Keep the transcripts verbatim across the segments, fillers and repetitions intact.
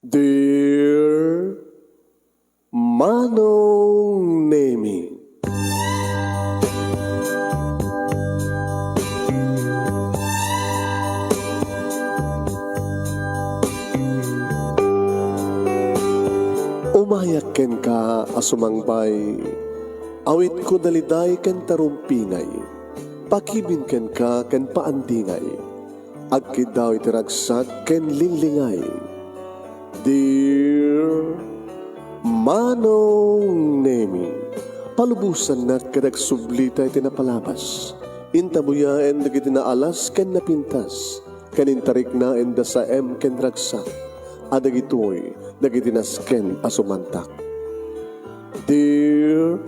Dear Manong Nemi. Umayak kenka a sumangbay, awitko daliday ken tarumpingay, pakibin kenka ken paandingay. Agkiddaw iti ragsak ken linglingay. Dear Manong Nemi, palubosannak ket agsublita iti napalabas. Intabuyaen dagiti naalas ken napintas, ken intariknaen da saem ken ragsak, a dagitoy dagiti nasken a sumantak. Dear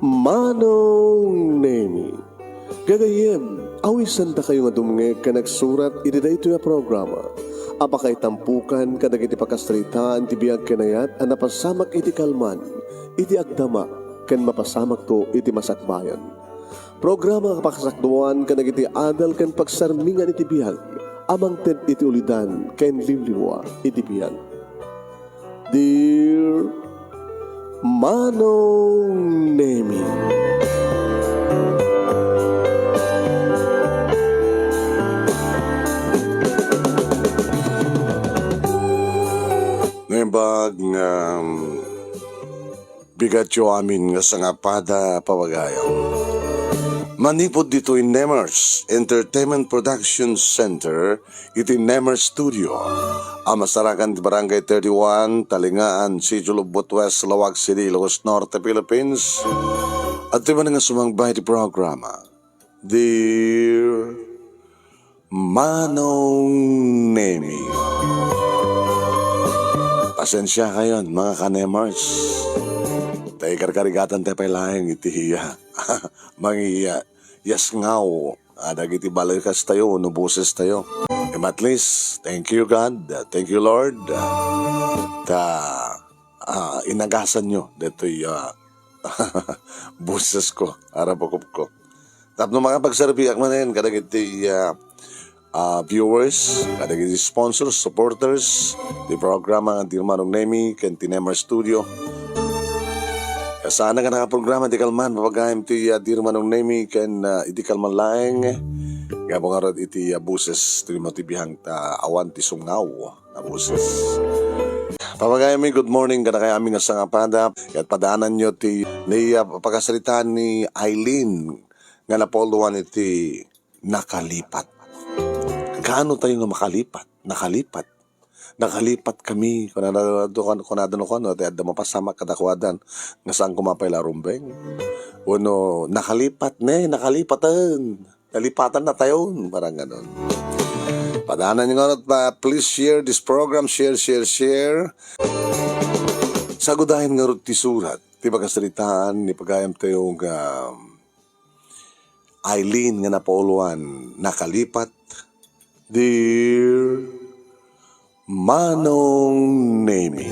Manong Nemi, gagayyem, awisandakayo nga dumngeg ken agsurat iti daytoy a programa a pakaitampokan kadagiti pakasaritaan ti biag ken ayat a napasamak iti kalman, iti agdama, ken mapasamakto iti masakbayan. Programa a pakasakduan kadagiti adal ken pagsarmingan iti biag a mangted iti ulidan ken liwliwa iti biag. Dear Manong Nemi. Naimbag nga, um, bigatyo amin nga sangapada, pamagayam. Manipud ditoy Nemers Entertainment Production Center, iti Nemer Studio, a masarakan ti Barangay thirty-one, Talingaan, Sitio Lubot West, Laoag City, Ilocos Norte, Philippines. Adtoy man nga sumangbay ti programa, Dear Manong Nemi. Pasensiakayon, mga kanemers. Tay karkarigatan tayo pay laeng iti iya. Mangiya, yasngaw. Ah, dagiti balekas tayo, no boses tayo. Em, at least, thank you, God. Thank you, Lord. Ta, ah, inagasan nyo ditoy, ah, boses ko, arabakop ko. Tapno makapagserbiak manen kadagiti, ah, ah, viewers, kadagiti sponsors, supporters, ti programa nga Dear Manong Nemi, ken ti Nemer Studio. Kasana nga nakaprograma ti kalman, papagayam ti, ah, Dear Manong Nemi, ken, ah, iti kalman laeng. Gapu ngarud iti, ah, boses, ti matibiang ta awan ti sungaw a boses. Papagayam mi, good morning, kadakayo amin nga sangapada. Ket padaananyo ti, ni, ah, pakasaritaan ni Eileen nga napauloan iti nakalipat. Kaano tayo nga makalipat? Nakalipat. Nakalipat kami. Kunada, kunada, kunada, kunada, ti adda mapasamak kadakuadan nga saan koma pay la rumbeng. Wenno, nakalipat ne, nakalipaten. Nalipatan na tayo. Parang ganon. Padanan nyo nga pa, please share this program. Share, share, share. Sagudayan nga rod ti surat. Ti pakasaritaan, ni pagayam tayo nga Eileen nga napauloan, nakalipat, Dear Manong Nemi.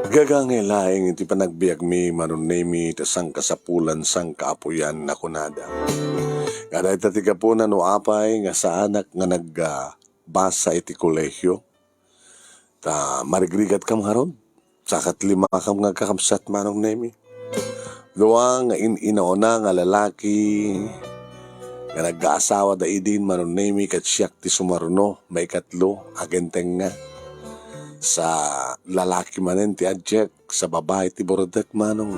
Gagangay laeng iti panagbiagmi, Manong Nemi, ta sangkasapulan, sangkaapuyan a kunada. Nga dayta ti gapuna no apay nga saanak nga nag, ah, basa iti kolehio. Ta marigrigatkam ngarud. Sakat limakam nga agkakabsat, Manong Nemi. Dua nga in-inauna nga lalaki nga nagkaasawa da idin, Manong Nemi, ket siak ti sumaruno, maikatlo, agentengnga. Sa lalaki manen ti adiak, sa babai ti burdek, Manong.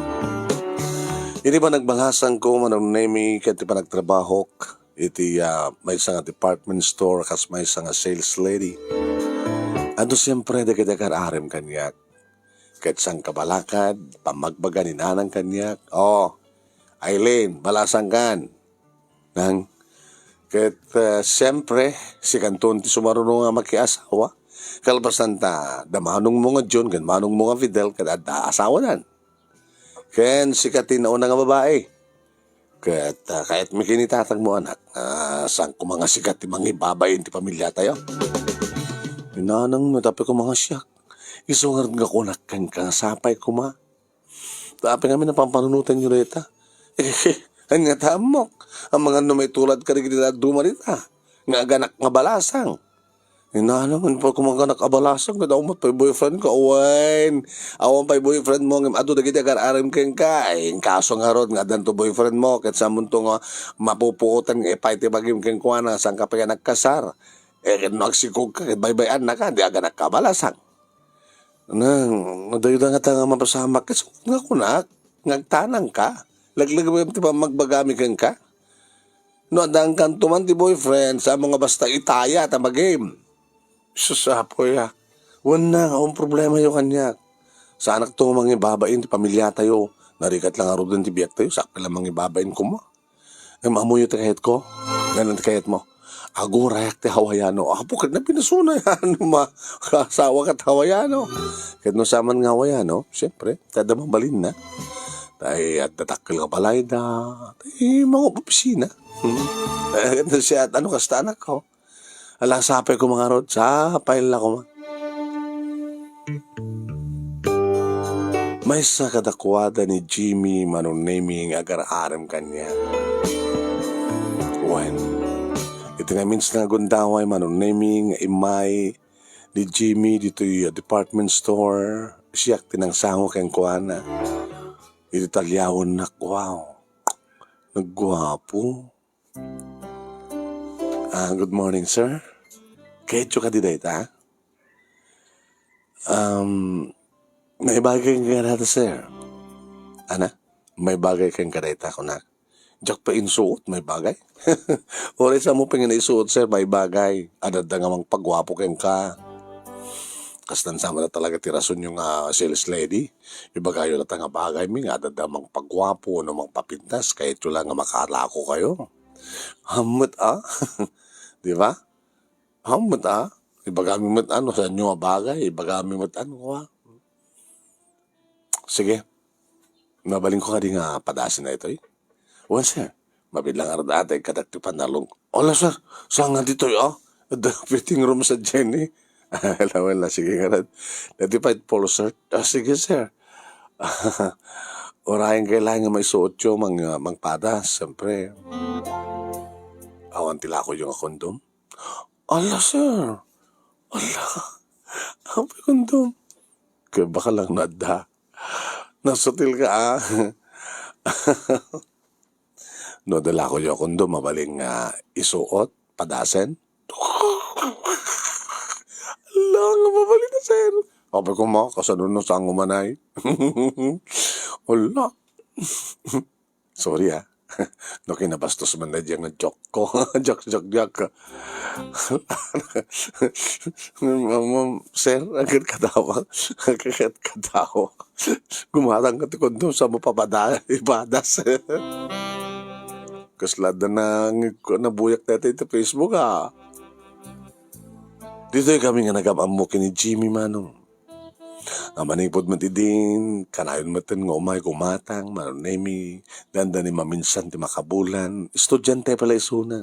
Iti panagbalasangko, Manong Nemi, ket ti panagtrabahok, iti, ah, maysa nga department store kas maysa nga sales lady. Adu siempre dagiti agar-arem kaniak. Ket sangkabalakad, pammagbaga ni nanang kaniak, "Oh, Eileen, balasangkan." Nang, ket, ah, siempre, sikanton ti sumaruno nga makiasawa. Kalpasan ta, da manongmo nga John, ken manongmo nga Fidel, ket adda asawadan. Ken sika ti nauna nga babai. Ket, ah, kayatmi ken ni tatangmo, anak, ah, saan koma nga sika ti mangibabain ti pamiliatayo? Ni nanang, tapno koma nga siak. Isu ngarud nga kunak kenka nga sapay koma. Ta apay ngamin a pampanunotanyo dayta? Ania ti ammok? Amangan no maitulad kadagiti dadduma dita nga aganak nga balasang. Inano man pa kumaganak a balasang, ket awan met pay boyfriend ko, awan. Awan pay boyfriend mo, ngem adu dagiti agar-arem kenka. Ay, inkaso ngarud nga addanto boyfriend mo, ket samonto nga mapupuotan nga ipay ti bagim kenkuana, saan ka pay nga nagkasar. Eh, ket no agsikog ka, ket baybay-annaka, di aganak ka balasang. Nang, madayo da ngata nga mapasamak, ket nga kunak, nga agtanang ka. Laglagipem ti pammagbagami kenka. No, addankanto man ti boyfriend, saan mo nga basta itaya ta magim. Sus, apoy, ah. Wen na, awan problemayo kaniak. Saanakto mangibabain ti pamiliatayo. Narigat la ngaruden ti biagtayo, sakbay la mangibabain koma. Em, ammoyo ti kayatko? Ngem ti kayatmo? Agurayak ti Hawaiano. Apo, ket napinasuna yan, ma-, kaasawa ket Hawaiano. Ket no saan man nga Hawaiano, siyempre, ta adda mabalinna. Tay adda dakkel nga balayda. Tay mangopisina. Hmm. Eh, ket no siya, ano, kasta anakko? Ala, sapay koma ngarud, sapay la koma. Maysa kadakuada ni Jimmy Manong Nemy nga agar-arem kaniak. Wen, iti naminsan nga gundaway, Manong Nemy, nga immay ni Jimmy ditoy department store, siak ti nangsango kenkuana. Iti talyawennak, wow, nagguapo. Ah, good morning, sir. Kayatyo kadi dayta? Um, maibagay kenka dayta, sir. Ana? Maibagay kenka dayta, kunak. Diak pay insuot, maibagay. Uray, saanmo pay nga naisuot, sir, maibagay. Adda nga mangpaguapo kenka. Kastan sa man talaga ti rasonyo nga sales lady. Ibagayo latta nga bagaymi nga adda mangpaguapo wenno mangpapintas. Kayatyo la nga makalako kayo. Hammet, ah? Di ba? Hammet, ah? Ibagami met, ano, saanyo a bagay, ibagami met, ano, ah? Sige. Mabalinko kadi nga padasen daytoy? Wen, sir. Mabiit la ngarud a ta ikkatak ti pantalon. Ala, sir, saan nga ditoy, ah? Adda fitting room sadiay. Ala, wala, sige ngarud. Daytoy pay polo shirt. Ah, sige, sir. Uray, kailangan nga maisuotyo, mang-, mangpadas, siyempre. Awan ti lakoyo nga kondom? Ala, sir. Ala. Apay kondom? Kaya baka lang no adda. Nasutil ka, ah. No adda lakoyo a kondom, mabalin nga isuot, padasen. Ala, nga mabalin a, sir. Apay koma, kasano no saan nga umanay? Ala. Sorry, ah. No kinabastos man na diyan nga joke ko. Joke, joke, joke. Ma'am, ma'am, sir, agad katawa. Agad katawa. Gumatang ka ti kondom sa mapapada-, ibadas. Kasla da na, nabuyak dayta iti Facebook, ah. Ditoy kami nga nagam-ammo ken ni Jimmy, manong. Nga manipud met idin, kanayon metten nga umay gumatang, Manong Nemy, dandani maminsan ti makabulan, estudiante pay la isuna.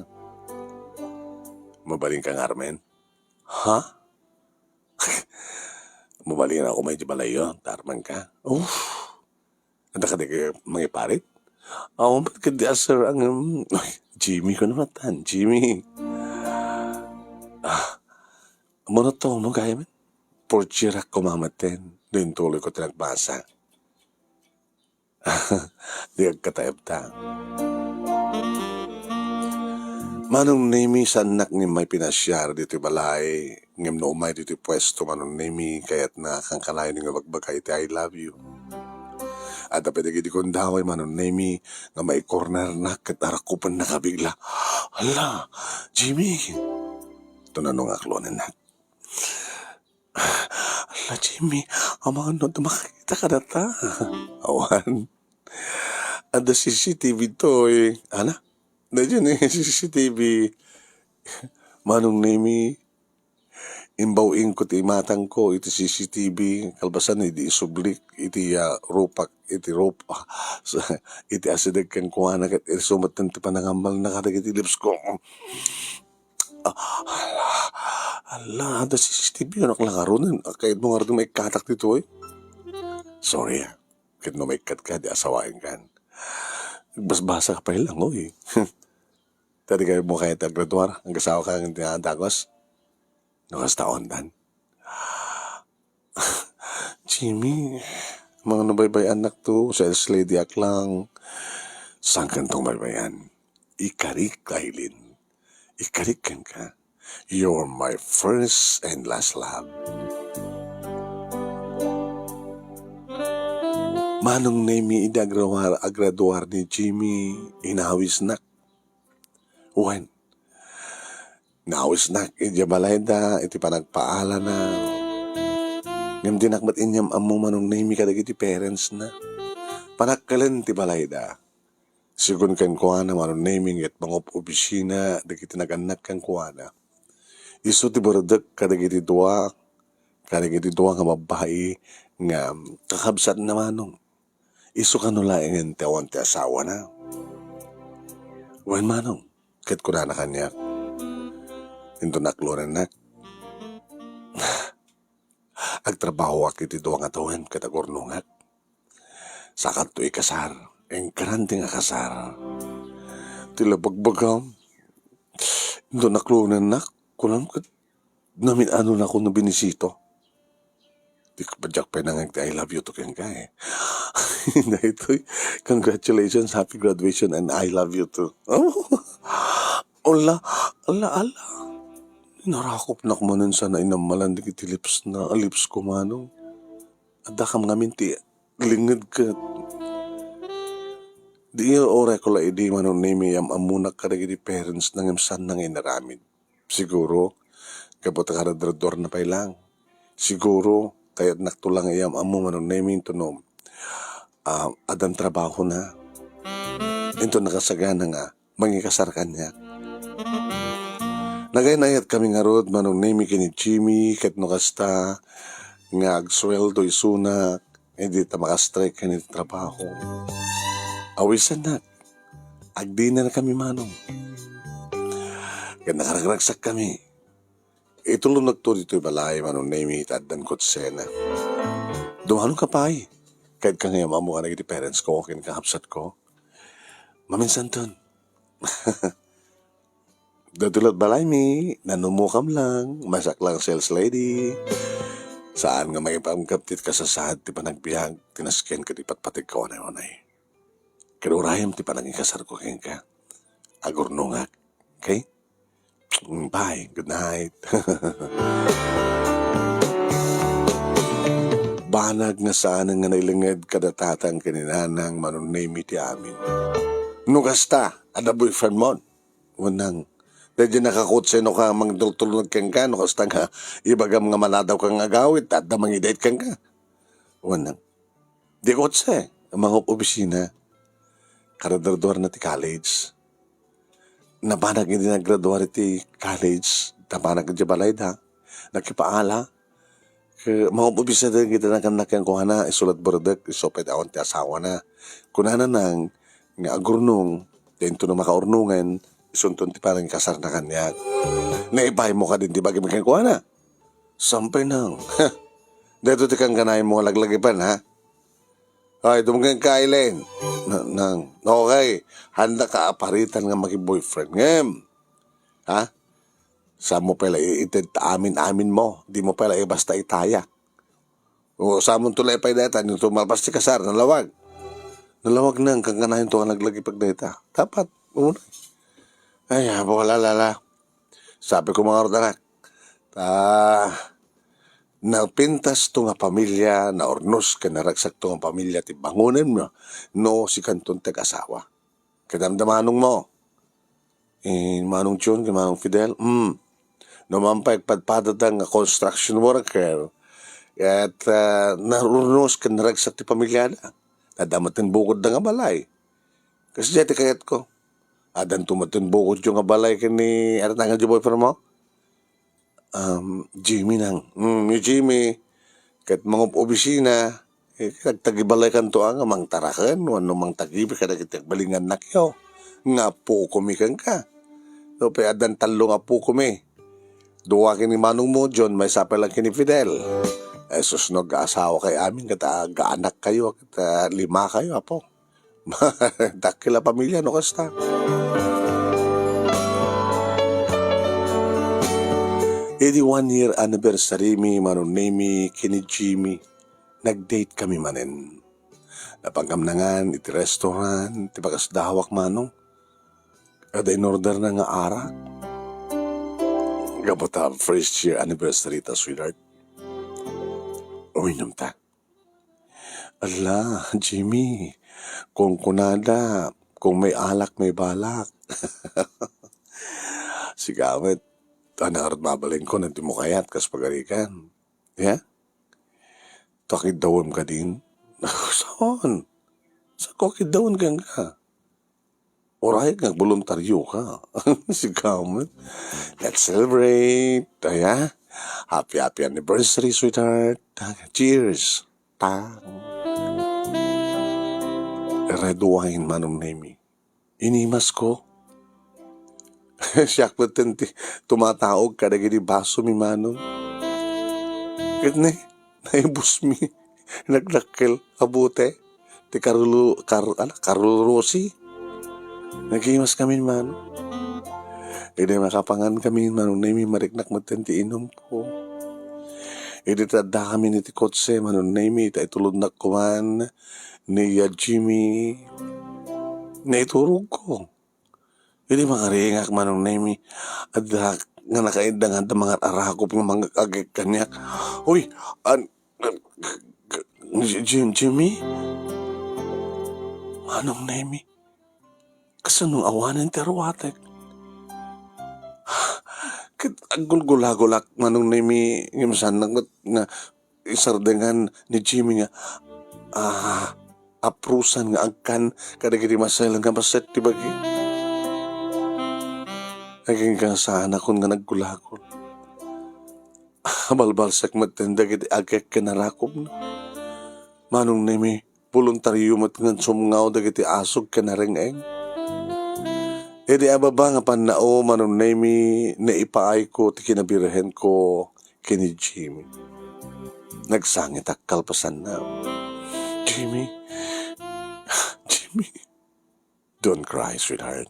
Mabalin ka ngarud? Ha? Mabalin a umay iti balayyo, ta armenka. Uff. Adda kadi mangiparit? Awan met kadi a, sir, ang, um, ay, Jimmy ko naman tan, Jimmy. Ah, Monotone gayam. Fourth year-ak koma metten. Intuloyko ti nagbasa. Di agkataebta. Manong Nemy, saannak nga immay pinasiar ditoy balay, ngem no umay ditoy puesto, Manong Nemy, kayatna kankanayon nga ibagbaga iti I love you. Adda pay dagiti gundaway, Manong Nemy, nga maikornernak ket arakupennaka bigla. Hala, Jimmy! Tunanong akluanennak. Ala, Jimmy, amangan no adda makakita kadata. Awan. Adda C C T V toy. Ana? Daydiay ni C C T V. Manong Nemy, imbaw-ingko ti imatangko iti C C T V, kalpasan idi isublik iti, ah, rupak, iti rup-, ah, iti asideg kenkuana ket isu metten ti panangammalna kadagiti lips ko. Ah, hala, hala, adda C C T V, anak la ngaruden. Kayatmo ngaruden maikkatak ditoy? Sorry, ah. Ket no maikkatka, di asawaenkan. Agbasbasa ka pay lang, oy. Ta di kayo mo kayat agraduar, agasawa ka nga dagos. No kasta, ondan. Jimmy, mangano baybay-annakto, sales lady ak lang. Saan kanto baybay-an? Ikarik, Aileen. Ikarik kenka. You're my first and last love. Manong Nemi, idi agrawar-, agraduar ni Jimmy, inawisnak. Wen, nawisnak idiay balayda iti panagpaalana. Ngem dinak met inyam-ammo, Manong Nemi, kadagiti parentsna. Panakkelen ti balayda. Sigun kenkuana, Manong Nemi, ket mangob-obisina dagiti nagannak kenkuana. Isu ti burdek kadagiti dua, kadagiti dua nga babbai nga kakabsatna, Manong. Isu kano laengen ti awan ti asawana. Wen, Manong, ket kunana kaniak, "Inton naklonennak, agtrabahoak iti dua nga tawen ket agurnongak. Sakadto ikasar, engkanan ti nga kasar." Ti la bagbagam, "Inton naklonennak," kunam ket namin-anonako no binisito. Di ko pay nangeg ti "I love you" to kenka, eh. Daytoy, congratulations, happy graduation, and "I love you" too. Ala, ala, ala. Narakopnak manen sana inammalan dagiti lips na, lips ko, Manong. Adda kam ngamin ti linged ket. Di uray ko la idi, Manong Nemi, am-ammonak kadagiti parentsna ngem saan nga inaramid. Siguro, gapu ta karadrador na pay lang. Siguro, kayatnak to lang iyam-ammo, Manong Nemi, intono, ah, addan trabahona. Intono nakasagana nga mangikasar kaniak. Nagaynayat kami ngarud, Manong Nemi, ken ni Jimmy, ket no kasta nga agsueldo isuna, idi ta makastrike ken iti trabaho. Awisennak. Agdinner kami, Manong. Ket nakaragragsak kami. Itulonnak to ditoy balay, Manong Nemi, ta addan kotsena. Dumanonka pay. Kayat ka nga iyam-ammo kadagiti parents ko ken kakabsat ko. Maminsanton. Daytoy la't balaymi, nanumokam lang, masak lang sales lady. Saan nga maipanggap ti kasasaad ti panagbiag, ti nasken ket ipatpategka unay-unay. Ket urayem ti panangikasarko kenka. Agurnongak. Okay? Mm, bye. Good night. Banag nga saan nga nailinged kada tatang ken ni nanang, Manong Nemi, ti amin. No kasta, adda boyfriend mo? Wenno, daydi nakakotse no ka mangtultulnog kenka, no kasta nga ibagam nga maladaw ka nga agawid, ta adda mangidait kenka. Wenno, di kotse, mangob-obisina. Karadrador na ti college. Nabanag idi naggraduar iti college, nabanag iti balayda. Nakipaala. Ket mangob-obisina dagiti nagannak kenkuana, isu la't burdek, isu pay ti awan ti asawana. Kunana nang nga agurnong, ta intono makaurnongen, isunton ti panangikasarna kaniak. Naipaymo kadin ti bagim kenkuana. Sampay nang, daytoy ti kangkanaymo nga laglagipen, ha? Ay, dumngegka, Aileen. Na-, nang, okay, handa ka aparitan nga maki-boyfriend. Ngem, ha? Saan mo pay la ited ta amin-amin mo? Di mo pay la ibasta itaya. O, saan mo to la ipay dayta, no tumalpas ti kasar, nalawag. Nalawag nang kangkanayon to nga naglagipag dayta. Dapat, una. Ay, abo, la, la, la. Sabi ko, mga anak, ta, napintas to nga pamilya, naurnos ken naragsak to nga pamilya ti bangonen mo, no sikanton ti ag-asawa. Kadamdamanong mo. Eh, Manong John, ken Manong Fidel, mm. No man pay agpadpadada nga construction worker, ket, ah, naurnos ken naragsak ti pamilyada. Adda met ti bukodda nga balay. Kasdiay ti kayatko. Addanto met ti bukodyo nga balay ken ni, ano nga boyfriend mo? Um, Jimmy nang. Mm, ni Jimmy, ket mangob-obisina, eh, agtagibalaykanto a nga mangtaraken wenno mangtagibi kadagiti agbalingannakyo nga apokomi kenka. No pay addan tallo nga apokomi, dua ken ni manongmo, John, maysa pay lang ken ni Fidel. Jesus, no, agkaasawa kayo amin, ket, ah, agkaanak kayo, ket, ah, lima kayo, apo. Dakkel a pamilia no kasta. Idi one year anniversary mi, Manong Nemy, ken ni Jimmy, nag-date kami manen. Napan kamnangan iti restaurant, ti bakas dawak, Manong. Adda in-order na nga arak. Gapu ta first year anniversary ta, sweetheart. Uminom ta. Ala, Jimmy, kunkunada, kung may alak, may balak. Sika met, ania ngarud mabalinko, no di mo kayat, kas pagarikan. Ya? Takiddawem kadin? Saan? Saan ko akiddawen kenka? Uray nga agboluntaryo ka. Sika met. Let's celebrate. Aya. Happy, happy anniversary, sweetheart. Cheers. Tang. Red wine, Manong Nemy. Inimasko. Siak met ti tumataog kadagiti baso mi, Manong. Ket ne, naibus mi. Nagdakkel a bote ti karulu-, kar-, ala, Carlo Rossi. Nagimas kami, Manong. Idi makapangan kami, Manong Nemy, mariknak met ti inumko. Idi adda kami iti kotse, Manong Nemy, ta itulodnak koman ni, ah, Jimmy. Naiturogko. Idi makaringak, Manong Nemy, adda nga nakaidda nga adda mangar-arakop nga mangag-agek kaniak. Uy, an-, J-, Jim-, Jimmy? Manong Nemy? Kasano awanen ti aruatek? Ket aggulgulagulak, Manong Nemy, ngem saannak met nga isardengan ni Jimmy nga, ah, aprusan nga agkan kadagiti masel nga bassit ti bagi. Agingga saanakon nga naggulagul. Abalbalsek met dagiti agek ken arakopna. Manong Nemy, boluntario met nga sumngaw dagiti asog ken areng-eng. Idi ababa nga pannao, Manong Nemy, naipaayko ti kinabirhenko ken ni Jimmy. Nagsangitak kalpasanna. Jimmy, Jimmy, don't cry, sweetheart.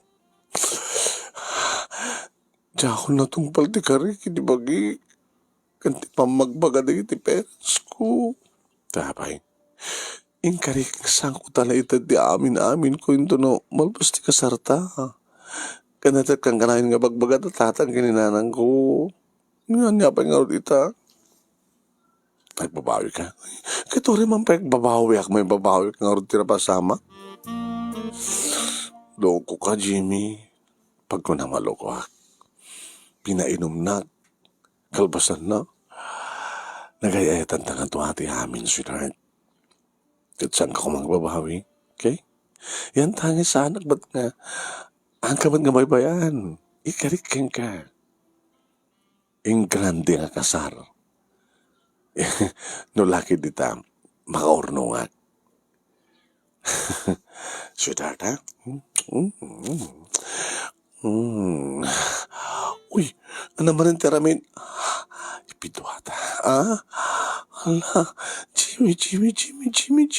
Diakon natungpal ti karik iti bagi ken ti pammagbaga dagiti parents ko. Apay, inkarik nga sangko ta la ita ti amin-amin ko intono malpas ti kasarta. Kanatek kangkanayon nga bagbaga ta tatang ken ni nanang ko. Nga ania pay ngarud ita? Agbabawi ka? Ket uray man pay agbabawiak, maibabawi ka ngarud ti napasamak? Loko ka, Jimmy. Pagkuna, maloko ak. Pinainumnak. Kalpasanna, nagay-ayaten ta nga tua ti amin, sweetheart. Ket saanka koma agbabawi, okay? Yan ta nga saanak met nga, anka met nga baybay-an. Ikarik kenka. Ingrande nga kasar. No la ket dita, makaurnongak. Sweetheart, ha? Mm, mm, mm. Mm. Uy, ania manen ti aramid? Ipiduata. Ah? Hala, Jimmy, Jimmy, Jimmy.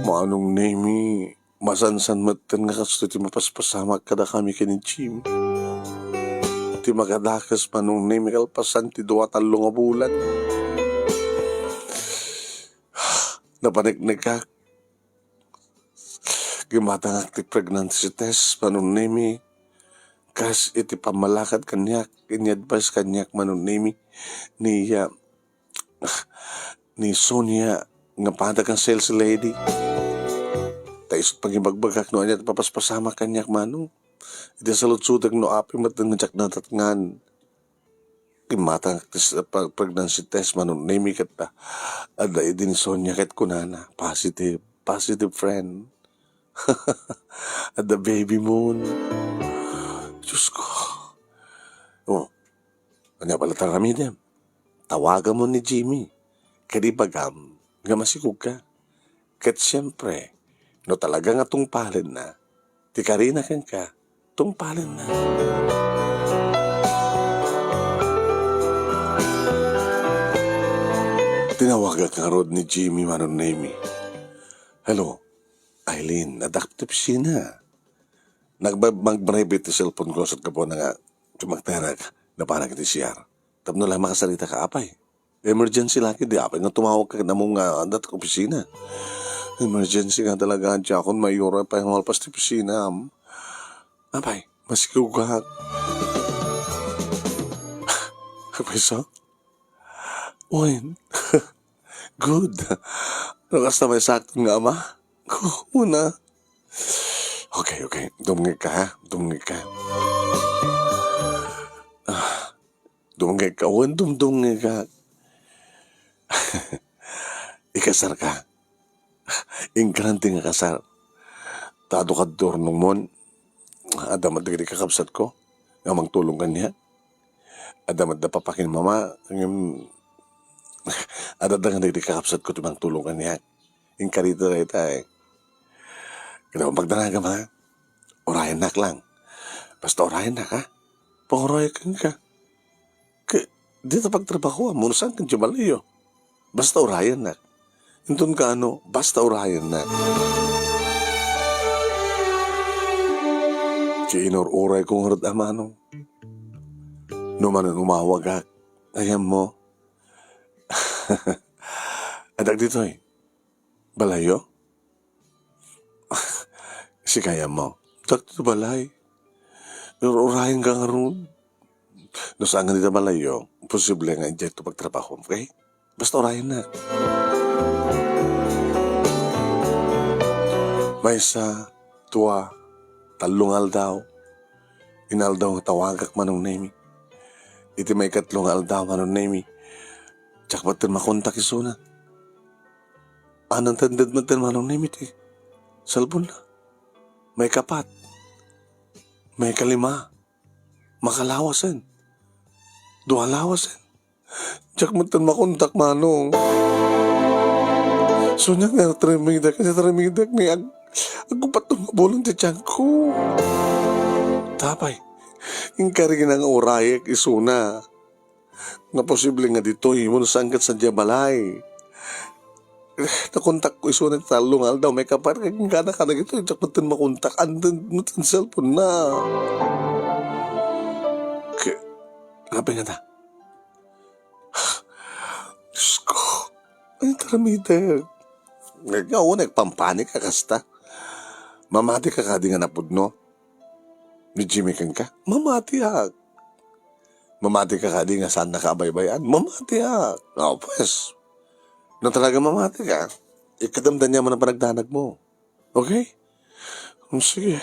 Manong Nemy, masansan metten nga kastoy ti mapaspasamak kadakami ken ni Jimmy. Ti makadakes, Manong Nemy, kalpasan ti dua tallo nga bulan. Napaneknekak. Gimmatangak ti pregnancy test, Manong Nemy. Kas iti pammalakad kaniak, ini-advise kaniak, Manong Nemy, ni, ah, ni Sonia nga pada nga sales lady. Ta isu ti pangibagbagak no ania ti papaspasamak kaniak, Manong. Iti saludsodek no apay met nga diak natatngan. Gimmatangak ti s-, pa-, pregnancy test, Manong Nemy, ket, ah, adda idi ni Sonia ket kunana, positive, positive, friend. Adda baby moon. Diyos ko. Oh, ania pay la ti aramidem? Tawagamon ni Jimmy. Ket ibagam nga masikog ka. Ket siempre, no talaga nga tungpalenna, ti karina kenka, tungpalenna. Nawagak ngarud ni Jimmy, Manong Nemy. "Hello, Eileen, addak ti opisina." Nagba-, magbaribit ti cellphone ko, ket gapu na nga, tumagterak, napanak iti C R. Tapno lang makasarita ka, apay. Emergency lagi, di apay nga tumawag ka, namong nga adda ti opisina. Emergency nga talaga, diakon mayura pay malpas ti opisina, am. Apay, masikugak. Apay, so? Wen. Good. No kasta, maysakto nga ama? Una. Okay, okay. Dumngeg ka, ha? Dumngeg ka. Ah, dumngeg ka. Wen, dumdumngeg ka. Ikasar ka. Ingrante nga kasar. Ta adu kadto urnongmon, adda met dagiti kakabsatko nga mangtulong kaniak. Adda met da papa ken mama, ngem adda da nga dagiti kakabsatko ti mangtulong kaniak. Inkarita dayta, eh. Kada pagdanagam, ha? Urayennak lang. Basta urayennak, ha? Panguray kenka. Ke, dita pagtrabahoam, no saan ken diay balayyo. Basta urayennak. Inton kaano, basta urayennak. Kinur-urayko ngarud a manong. No manen umawagak, ayanmo. Addak ditoy. Balayyo? Sika, ayanmo. Addak ditoy balay. Ur-urayenka ngarud. No saan nga dita balayyo, posible nga idiay to pagtrabahom, okay? Basta urayennak. Maysa, dua, tallo nga aldaw. Inaldaw nga tawagak, Manong Nemy. Iti maikatlo nga aldaw, Manong Nemy, diak metten makontak isuna. Unintended metten, Manong Nemy, ti cellphone-na. Maikapat. Maikalima. Makalawasen. Dua lawasen. Diak metten makontak, manong. Suniat nga nataramidak, nataramidak ni ag-, aguppat nga bulan ti tiangko. Tapay, inkarina nga urayek isuna. Nga posible nga ditoy, wen saan ket sadiay balay. Nakontakko isuna ti tallo nga aldaw, maikapat, kagingkana kadagitoy, diak metten makontak, unintended metten cellphone-na. Ke, apay ngata? Diyos ko, ay, taramitek. Nga, una, agpampanik ka kasta. Mamati ka kadi nga napudno ni Jimmy kenka? Mamatiak. Mamati ka kadi nga saannaka a baybay-an? Mamatiak. Aw, pues. No talaga mamati ka, ikadamdam niya man ang panagdanag mo. Okay? Hmm, sige.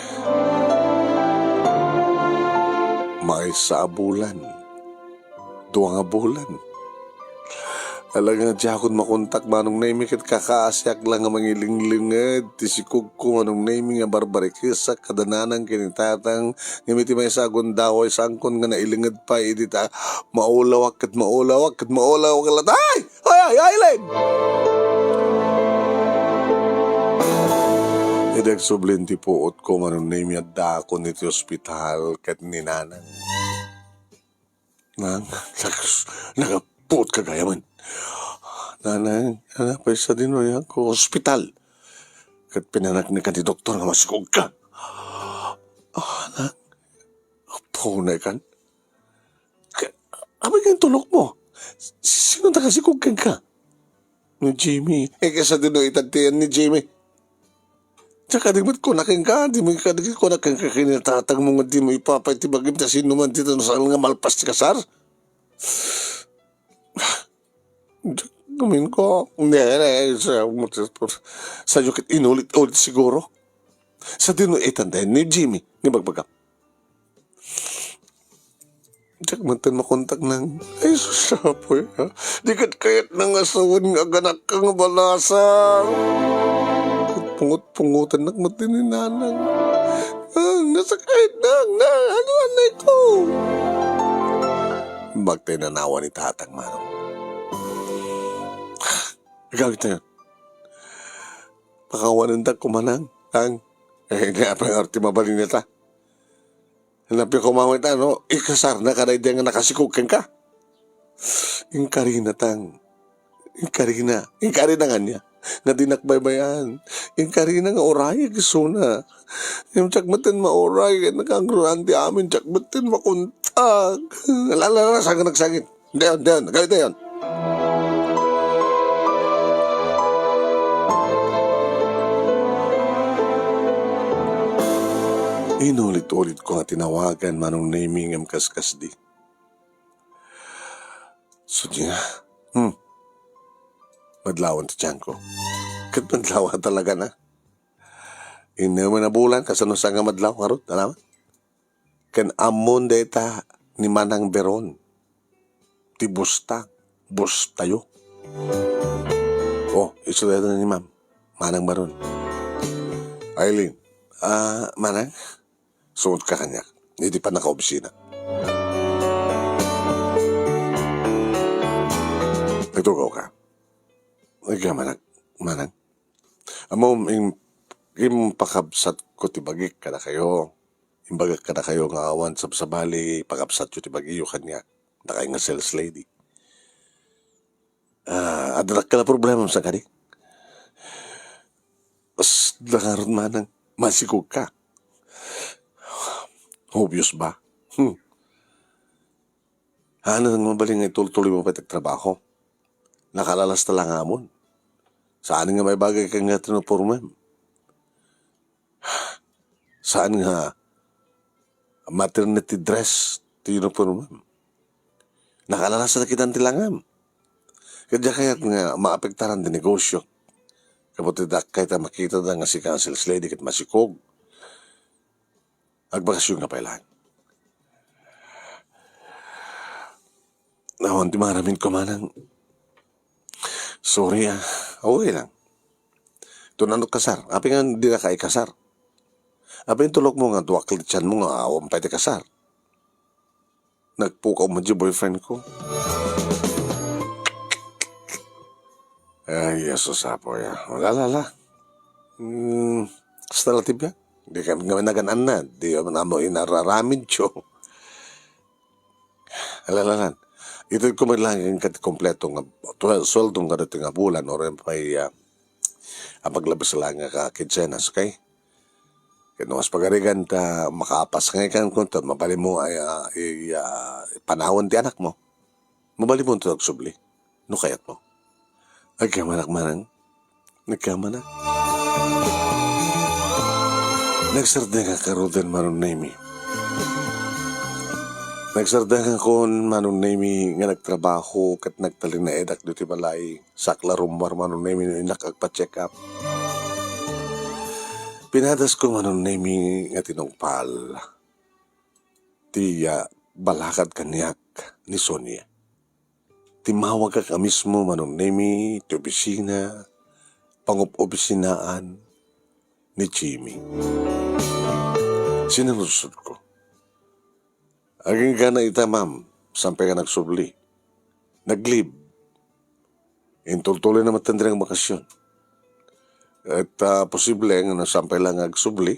Maysa a bulan. Dua nga bulan. Talaga nga diakon makontak, Manong Nemy, ket kakaasiak lang nga mangilinglinged ti sikogko, Manong Nemy, nga barbarikesak kada nanang ken ni tatang, ngem iti maysa a gundaway, saankon nga nailinged pay idi ta maulawak ket maulawak ket maulawak latta. Ay! Ay, ay, ay, Len! Idi agsublin ti puotko, Manong Nemy, addaakon iti ospital ket ni nanang. Nang, nag-, nagapuot ka gayamen. Nanang, ana, pay sadino, ayanko, ospital. Ket pinaneknekan ti doktor nga masikog ka. Ah, nang, apo, nekan. Ka-, apay nga tulok mo? Si-, sino nakasikog kenka? Ni Jimmy. Eh, kaysa dino itad ti ni Jimmy. Diak kadi met kuna kenka, di mo kadi kuna kenka ken ni tatang mo nga di mo ipapay ti bagim ta sino man dita no saan nga malpas ti kasar. Diak, amin ko. Ne, ne, sa, sa, sayo ket inulit-ulit siguro. Sa dino itad ni Jimmy, ni bagbaga. Diak man ten makontak nang. Ay, sus, apoy, ha? Di ket kayat nang asawen nga aganak ka nga balasang. Ket pungot-pungotan nak met ni nanang. Ah, nasakit, nang, nang, ano, anay ko? Magtay nanawa ni tatang manong. Agawid tayo. Pakawanan ta kumanang, tang. Eh, di apa nga ti mabalin ta? Napio ko mamita, no? Ikasar na kada idea nga nakasikog kenka. Inkarina tang. Inkarina, inkarina nga ania? Nga dinak baybay-an. Inkarina nga urayek isuna. Ngem diak metten mauray ken nakaangrunan ti amin, diak metten makuntag. Ala, ala, ala, saan ka nagsangit? Dayon, dayon, agawid dayon. Inulit-ulit ko nga tinawagan Manong Nemy ngem kaskasdi. Sudi nga. Hmm. Madlawan ti tiyanko. Ket madlaw talaga na. Innem a bulan, kasano sa nga madlaw ngarud, alam? Ken ammon dayta ni Manang Beron. Ti busta, bustayo. Oh, isu dayta ni Ma'am, Manang Beron. Eileen, ah, Manang, suot ka kaniak. Idi pa nakaobisina. Nagtugaw ka. Ay, ka, Manang, Manang. Ammom, im-, impakabsat ko ti bagik kadakayo. Imbagak kadakayo nga awan sabsabali, pakabsatyo ti bagiyo kaniak. Dakay nga sales lady. Ah, adda dakkel a problema sa kadi. As, dangarod Manang, masikog ka. Obvious ba? Hmm. Ano nga mabalin nga itultuloy mo pay ti trabaho? Nakalalas ta la nga amon. Saan nga maibagay ka nga ti uniformem? Saan nga maternity dress ti uniformem? Nakalalas na kitan ti langam. Ket diak kayat nga maapektaran ti negosio. Kabuti dakay ta makita da nga sika nga sales lady ket masikog. Agbakasyon ka pay laeng. Awan ti maaramid ko, Manang. Sorry, ah. Okay lang. Tunanot kasar. Apay nga dina ka ikasar? Apay intulok mo nga duak ti tiyan mo nga awan pay ti kasar? Nagpukaw mo di boyfriend ko. Ay, Jesus, apo ya. Wala, wala, wala. Hmm, basta la ti biag. Di kami nga nagan-an na. Di man amo inararamid yo. Alalalan. Ito ko man lang yung kat-, kompleto nga, tu-, sueldo nga dati nga bulan, or yung pay, ah, ang paglabas lang nga ka kinsenas, okay? Kaya nung mas pagarigan ta, makaapas nga ikan kun, ta mabalin mo ay, ah, i-, ah, panawan ti anak mo. Mabalin mo ito agsubli. No kayat mo. Agkamanak manang. Nagkamanak. Nagsardengak ngaruden, Manong Nemy. Nagsardengakon, Manong Nemy, nga nagtrabaho ket nagtalinaedak ditoy balay. Sakla rummuar, Manong Nemy, no innak agpa-check up. Pinadasko, Manong Nemy, nga tinungpal ti, ah, balakad kaniak ni Sonia. Timmawagak a mismo, Manong Nemy, ti opisina, pangup-opisinaan ni Jimmy. Sinaludsodko. Agingga na ita, ma'am, saan pay ka nagsubli? Nag-leave. Intultuloy na met ti bakasyon. Et, ah, posible nga no saan pay la nga agsubli,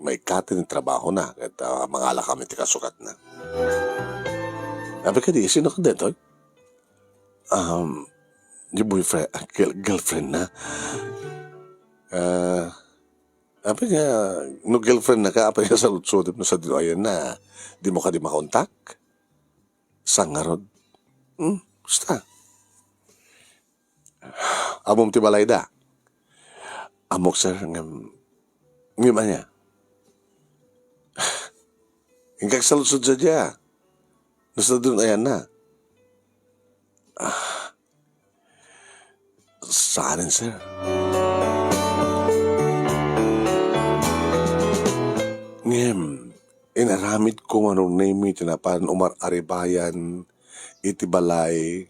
maikkaten ti trabahona, ket, ah, mangala kami ti kasukatna. Apay kadi, sino kadi daytoy? Um, di boyfriend, ah, girl-, girlfriend na. Ah, apay nga, no girlfriend na ka, apay nga saludsodem no sadino ayanna, di mo kadi makontak? Saan ngarud? Hmm, basta. Ammom ti balayda? Ammok, sir, ngem, ngem ania? Inka agsaludsod sadiay. No sadino ayanna? Ah, saanen, sir. Ngem, inaramidko, Manong Nemy, ti napan umar-aribayan iti balay,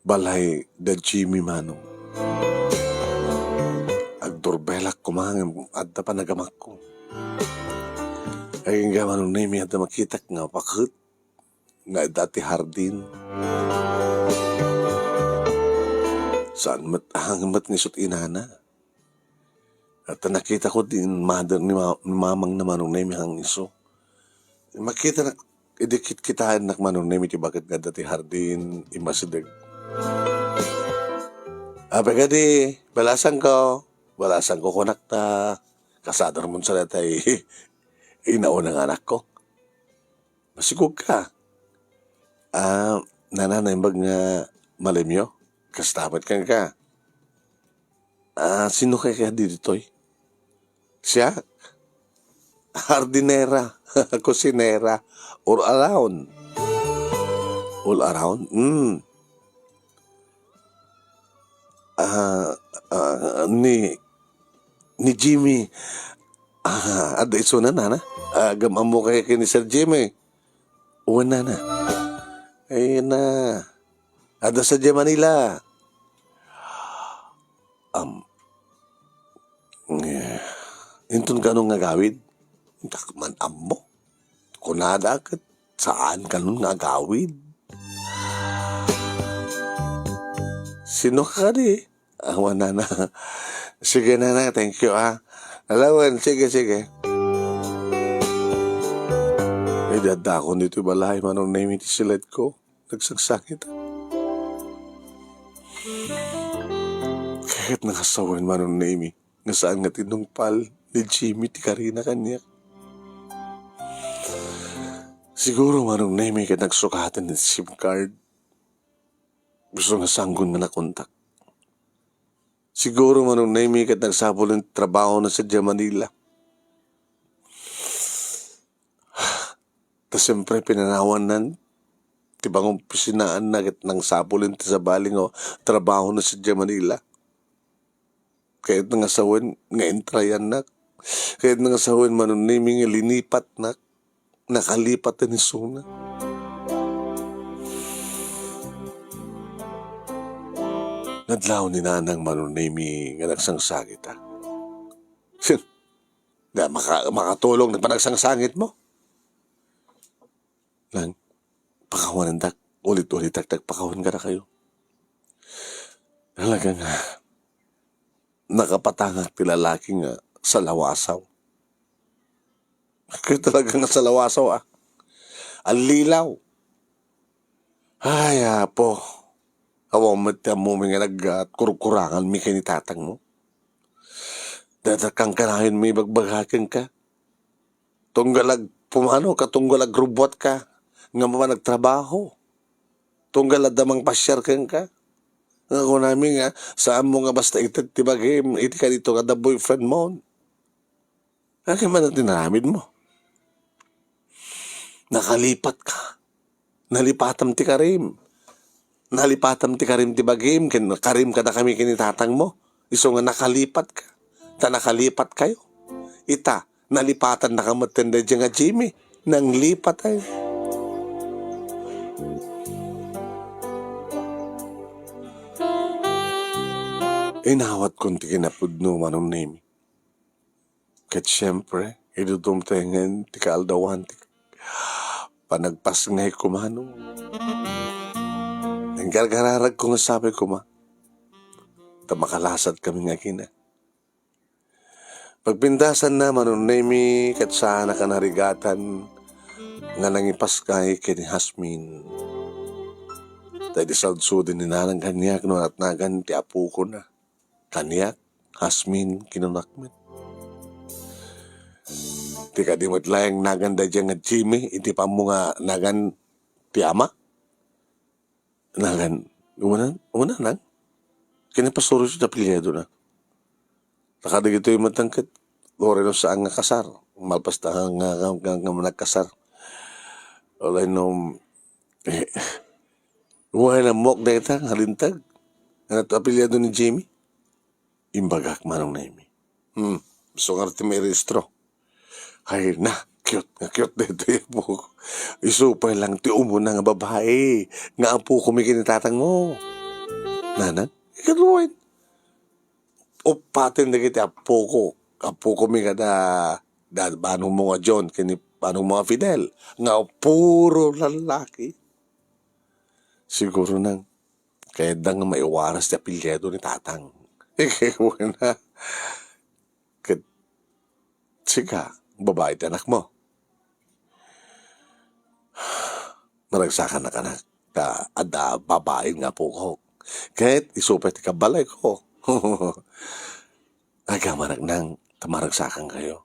balay da Jimmy, Manong. Agdurbelak koma ngem adda panagamakko. Agingga, Manong Nemy, adda makitak nga paket nga adda ti hardin. Saan met, ahangen met nga isu ti inana. Ket nakitako ti mother ni ma-, ni mamangna, Manong Nemy, hangiso. Makitanak, idi kitkitaennak, Manong Nemy, ti baket nga adda ti hardin, immasideg. Apay kadi, balasangko. Balasangko kunak ta kasader mon sa daytay inauna nga anakko. Masikog ka. Ah, nana, naimbag nga malimyo. Kasta met kenka. Ah, sino kay kadi ditoy? Siak? Hardinera, kusinera, all around. All around? Mm. Ah, ah, ni, ni Jimmy. Ah, adda isuna, nana? Ah, agam-ammo kay ken ni Sir Jimmy. Wen, nana? Ay na. Adda sadiay Manila. Am, eh, inton kano nga agawid? Diak man ammo. Kunada ket saan kanon nga agawid. Sino kadi? Awan, nana. Sige, nana, thank you, ah. Alawen, sige, sige. Idi addakon ditoy balay, Manong Nemi, ti siledko. Nagsangsangit. Ket nakasawen, Manong Nemi, nga saan nga tinungpal ni Jimmy ti karina kaniak. Siguro, Manong Nemi, ket nagsukaten ti SIM card. Gusto nga sanggon nga nakontak. Siguro, Manong Nemi, ket nagsapul ti trabahona sadiay Manila. Ta siempre, pinanawanna ti pangopisinaanna ket nagsapul ti sabali nga trabahona sadiay Manila. Kayatna nga sawen nga intrayannak. Kayatna nga sawen, Manong Nemi, nga linipatnak. Nakalipat ti isuna. Nadlaw ni nanang, Manong Nemi, nga nagsangsangit, ah. Nga maka-, makatulong ti panagsangsangitmo. Nang, pakawanendak, ulit-ulitak ti agpakawan kadakayo. Talaga nga, nakapatangak ti lalaki nga salawasaw. Kaya talaga nga salawasaw, ah. Allilaw. Ay, Apo. Awan met ti ammomi nga nagkurkuranganmi ken ni tatangmo. Dayta kankanayon mi ibagbaga kenka. Tunggal agpumano ka, tunggal agrubbuat ka, nga mapan agtrabaho. Tunggal adda mangpasiar kenka. Nga kunami nga, saanmo nga basta ited ti bagim, iti kadito nga adda boyfriend mo. Ania man ti inaramidmo? Nakalipat ka. Nalipatam ti karim. Nalipatam ti karim ti bagim, ken karim kadakami ken ni tatangmo. Isu nga nakalipat ka. Ta nakalipat kayo. Ita, nalipatannaka met ken daydiay nga Jimmy. Nanglipat ay. Inawatkon ti kinapudno, Manong Nemi. Ket siempre, idi dumtengen ti kaaldawan ti panagpasngay kumano. Nanggargararagko nga sapay koma, ta makalasat kami nga agina. Pagpintasanna, Manong Nemi, ket saan a kanarigatan nga nangipasngay ken ni Jasmine. Ta idi saludsodna ni nanang kaniak no natnagan ti apokona. Kaniak, Jasmine, kinunak met. Ti kadi met laeng nagan daydiay nga Jimmy, iti pammo nga nagan ti ama. Nagan, unan, unan nang? Kinapasuro ti apelyido na. Ta kadagitoy met ket, uray no saan nga kasar. Malpas ta nga, nga, nga, nga nagkasar. Uray no, eh, uray na mok dayta, nga lintag. Ano to apelyido ni Jimmy? Imbagak, Manong Nemi. Hmm, isu ngarud ti mairehistro. Ay na, cute nga cute daytoy apok. Isu pay lang ti umuna nga babai nga apokomi ken ni tatangmo. Nanang, ikaduayen. Uppaten dagiti apoko. Apokomi kada, da, manongmo nga John, ken ni manongmo nga Fidel. Nga puro lalaki. Siguro nang, kayatda nga maiwaras ti apelyido ni tatang. Ikaduayen na. Ket sika, babai ti anakmo. Maragsakan a kanak, ta adda babai nga apokok. Ket isu pay ti kabbalayko. Agyamanak, Nang, ta maragsakankayo.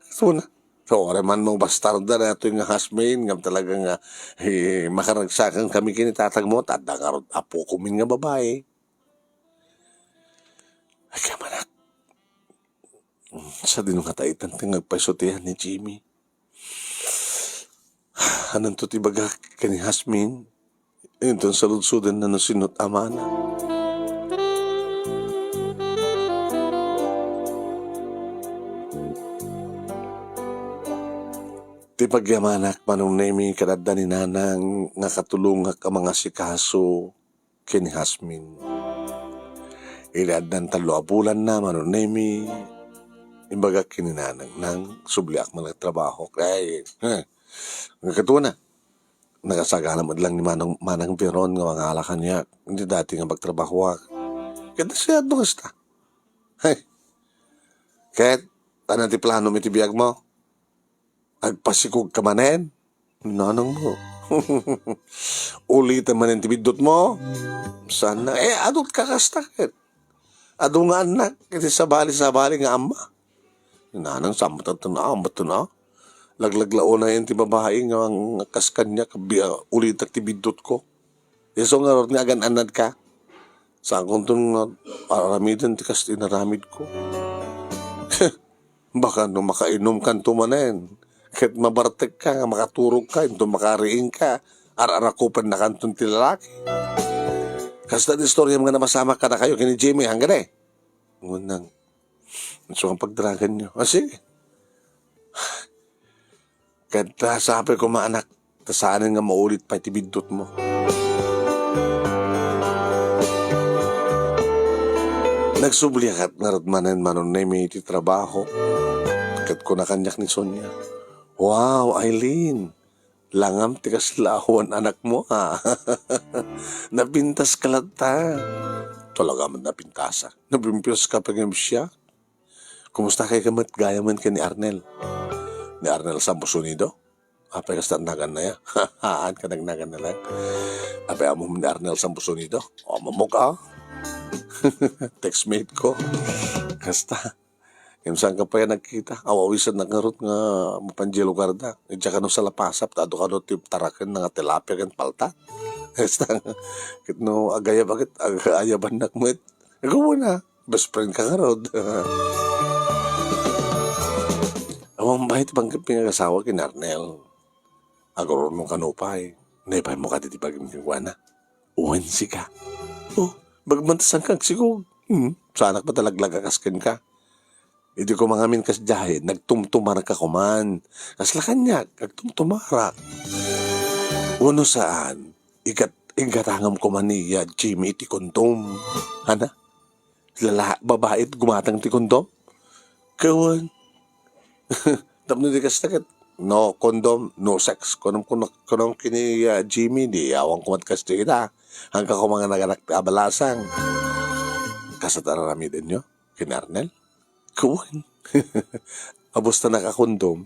Isuna. So, uray man no bastarda daytoy nga Jasmine, ngem talaga nga, eh, makaragsakan kami ken ni tatangmo, ta adda ngarud apokomin nga babai. Agyamanak. Sadino ngata itan ti nga agpayso ti ni Jimmy? Hananto ti ibagak ken ni Jasmine, inton saludsodenna no sino ti amana. Ti pagyamanak, Manong Nemi, ket adda ni Nanang nga katulongak a mangasikaso ken ni Jasmine. Idi addan tallo a bulanna, Manong Nemi, imbagak ken ni Nanang, Nang, subliak man nga trabaho. Ay, eh, nga katuna, nakasagana met lang ni Manang, Manang Veron nga mangala kaniak. Iti dayta nga pagtrabahoak. Ket siya, adu kasta. Hey. Ket, ania ti planom iti biagmo? Agpasikog ka manen? Nanang mo. Ulitem manen ti biddutmo? Saan na? Eh, adu ti kakasta ket. Adu nga annak, iti sabali-sabali nga ama. Nanang, saan met ito na, ama ito na. Laglaglaonayen ti babai nga, nga kas kaniak, bi-, ulitek ti biddutko. Isu ngarud nga agan-annadka. Saankonton nga aramiden ti kas inaramidko. Baka no makainomkanto manen, ket mabartekka nga makaturogka, inton makariingka, ar-arakupennakanton ti lalaki. Kasta ti istoriam nga napasamak kadakayo ken ni Jimmy, hanggana? Ngunang, isu nga pagdraganyo. Ah, sige. Ket, ah, sapay koma, anak, ta saanen nga maulit pay ti biddutmo. Nagsubliak ngarud manen, Manong Nemi, iti trabaho. Ket kuna kaniak ni Sonia, "Wow, Eileen, langam ti kasla awan anakmo, a. Napintaska latta." Talaga met napintasak. Napimpios ka pa ngem siya. Kumusta kay ka met gayam ken ni Arnel? Ni Arnel Samposonido? Apay, kasta naganna ya? Haan ka nagnaganna lang? Apay, ammom ni Arnel Samposonido? O, mamok, a. Textmate ko. Kasta. Ngem saan ka pay nagkita? Aw-awisannak ngarud nga mapan diay lugarda. Idiay kano salapasap, ta adu kano ti tarakenna nga tilapia ken palta. Kasta. Ket no agayab, ket ag-, ayabannak met. Agumo na. Best friend ka ngarud. Awan pay ti panggep nga agasawa ken Arnel. Aguruno kano pay. Naipaymo kadi ti bagim kenkuana? Wen, sika. O, bagman ta saan ka agsikog. Hmm, saanak met a laglaga kas kenka. Idi koma ngamin kasdiay, nagtumtumarka koman. Kasla kaniak, agtumtumarak. Wenno saan, igat-, inggatangam koman ni, ah, Jimmy iti kondom. Ana? Lala-, babai ti gumatang ti kondom? Kawan. Tapno di kasta ket, no condom, no sex. Kunam, kunam, kunam ken ni, ah, Jimmy, di awan koma ti kasta ita. Hanka koma nga naganak ti abalasang. Kasta ti araramidenyo ken ni Arnel? Kawan. Abus ta nakakondom,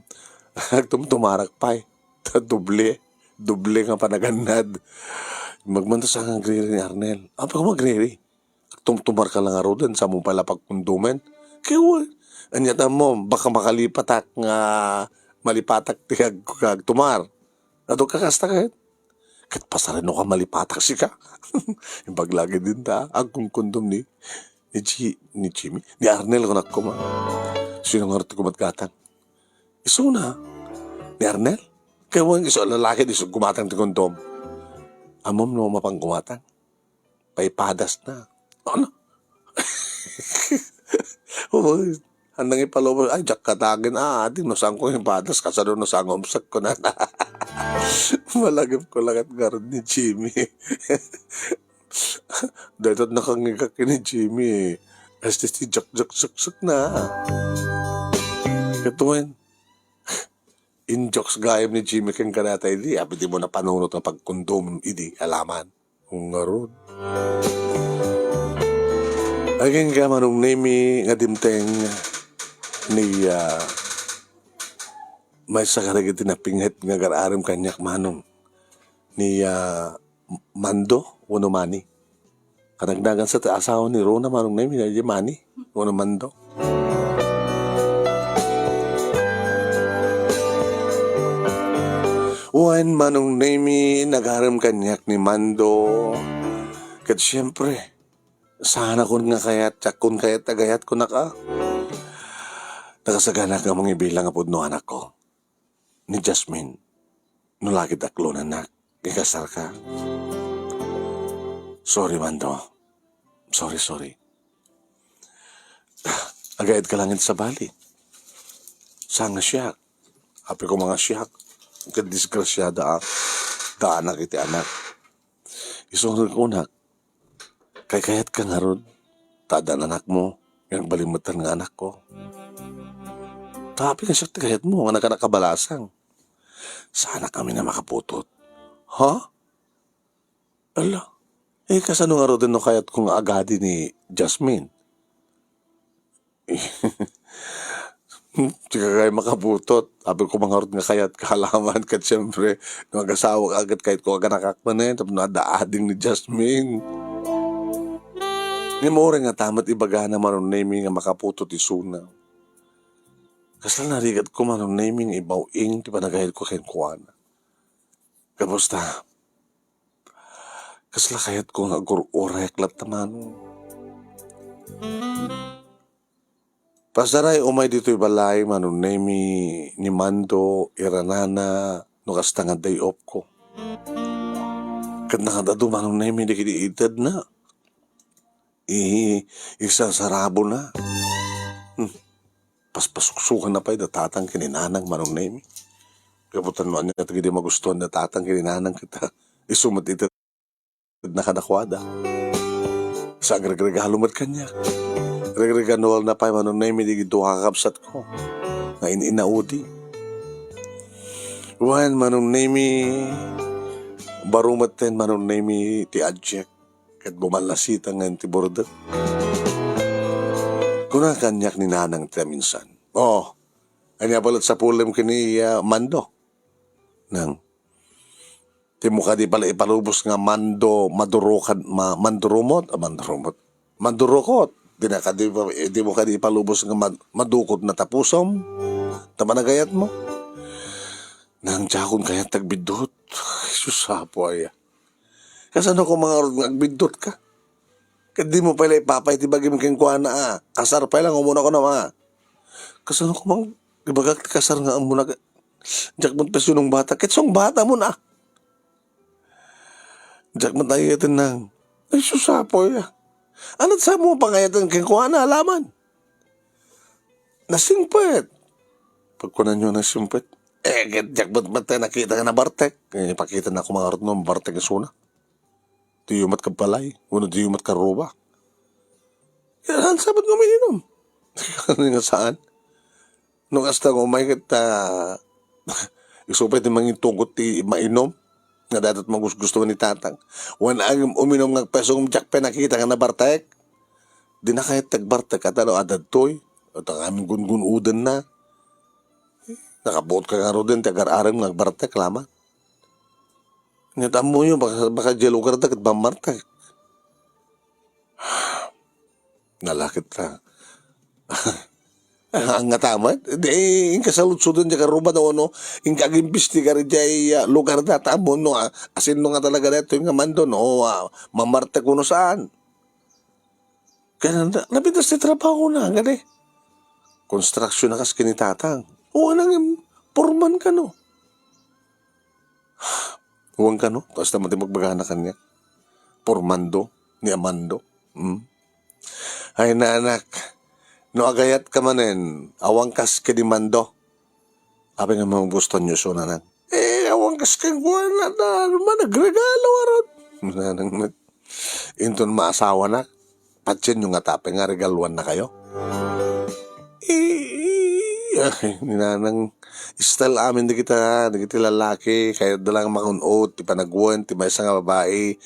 agtumtumarak pay. Ta doble, doble nga panagannad. Magmanto sa nga agriri ni Arnel. Apay koma agriri? Agtumtumarka lang ngaruden, saan mo pay la pagkondomen? Kawan. Ania ta ammom, baka makalipatak nga malipatak ti ag-, agtumar. Adu ka kasta ket? Ket pasareno ka malipatak sika. Imbag lagi dinta, agkonkondom ni, ni Ji-, ni Jimmy, ni Arnel, kunak koma. Sino ngarud ti gumatgatang? Isuna. Ni Arnel? Kawan, isu a lalaki, di isu gumatang ti kondom. Ammom no mapan gumatang? Paipadasna. Ano? Uy, andang ipalubos, ay, diak katagen, a, adi, no saanko ipadas, kasano no saan nga umsek ko na. Malagipko la ket ngarud ni Jimmy. Daytoy nakangngegak ken ni Jimmy. Este ti jak, jak, jak, jak na. Ket wen, injokes gayam ni Jimmy ken kadata idi, apay dimo napanunot nga pagkondom idi, alaman. Ngarud. Agingga, Manong Nemi, nga dimteng ni, ah, maysa kadagiti napinget nga agar-aram kaniak, Manong, ni, ah, Mando wenno Manny. Kanagnagan sa ti asawa ni Rona, Manong Nemi, ni Manny, Rona Mando. Wen, Manong Nemi, nagarem kaniak ni Mando. Ket siempre, saan a kun nga kayat, diak kun kayat a gayat, kunak a. Nakasaganak nga mangibilang a pudno anakko ni Jasmine, no la ket aklonannak, ikasarka. Sorry, Mando. Sorry, sorry. Agayat ka langit sa bali. Saan nga siak? Apay koma nga siak. Ket disgrasiada, a. Daanak iti anak. Isu nga kunak, kaykayat ka ngarud, ta addan anakmo, nga agbalin metten nga anakko. Ta apay nga siak ti kayatmo, nga nagkanak a balasang. Saanak amin a makaputot. Ha? Ala, eh, kasano ngaruden no kayatko nga agadi ni Jasmine? Dika kay makaputot. Apay koma ngarud nga kayat ka alaman ket siempre, no agasawak a ket kayatko aganakak manen tapno adda ading ni Jasmine. Ngem uray nga ta met ibagana, Manong Nemi, nga makaputot isuna. Kasla narigat ko, Manong Nemi, nga ibaw-ing ti panagayatko kenkuana. Kapusta? Kasla kayatko nga agur-urayak latta, Manong. Pasaray umay ditoy balay, Manong Nemi, ni Mando, iranana, no kasta nga day off ko. Ket nakaad-adu, Manong Nemi, dagiti itedna. I-, isasarabona. Hmm. Paspasuksukan na pay da tatang ken ni nanang, Manong Nemi. Gapu ta no ania dagiti magustuhan da tatang ken ni nanang ket, ah, isu met iti na kadakuada. Sa agregregalo met kaniak. Regreganual na pay, Manong Nemi, dagiti dua a kakabsatko nga in-inaudi. Wen, Manong Nemi, baro metten, Manong Nemi, ti adiak ket bumallasitang nga ti burdek. Kuna kaniak ni nanang ti minsan, "Oh, ania pay latta sapulem ken ni, ah, Mando?" Nang, "Dimo kadi pay la ipalubos nga Mando, madurukad, ma-, mandurumot, ah, mandurumot. Mandurukot. Dina kadi pa, dimo kadi ipalubos nga mad-, madukot na tapusom? Ta managayatmo?" Nang, "Diakon kayat agbiddut." Ay, sus, apo aya. Kasano koma ngarud nga agbiddutka? Ket dimo pay la ipapay ti bagim kenkuana, a. Kasar pay la, umuna kunam, a. Kasano koma ibagak ti kasar nga umuna? Diak met pay sungbata. Ket sungbatamon, a. Diak met ayaten nang. Ay, sus, apo aya. Ania ti saanmo nga pangayaten kenkuana, alaman? Nasingpet. Pagkunanyo nasingpet. Eh, ket diak met, met nakita nga nabartek. Eh, ipakita na koma ngarud no mabartek isuna. Diyo met kad balay, wenno diyo met kad ruba. Saan sa met nga umiinom? Nga saan? No kasta nga umay ket, ah, isu pay ti mangitugot ti mainom, nga dayta met magusgusto ni tatang. Wen, agim uminom nga agpayso ngem diak pay nakita nga nabartek. Dina kayat ti agbartek, a, ta no adda daytoy, ta ngamin gungun-odenna. Nakabuot ka ngaruden ti agar-arem nga agbartek, laman. Ket ammoyo, baka, baka diay lugarda ket mammartek. Nalakit ta. Ania ta met? Di, inka saludsoden diay karruba da, wenno inka agimbestigar diay, ah, lugarda, ta ammom no, ah, asinno nga talaga daytoy nga Mando, no, ah, mammartek wenno saan. Kaya na, napitas ti trabahona, kadi. Construction na kas ken ni tatang. O, anang, porman kano? Wen kano, kasta met ti ibagbagana kaniak. Pormando, ni Amando. Hmm? Ay, naanak, no agayat ka manen, awan kas ken ni Mando. Apay nga magustuanyo isuna, nang? Eh, awan kas kenkuana, ta, managregalo ngarud. Nanang met. Inton maasawanak, patienyo nga tapay nga regaluannakayo. Eh, ay, ni nanang, style amin dagita, dagiti lalaki, kayatda lang makun-ot ti panagwen ti maysa nga babai,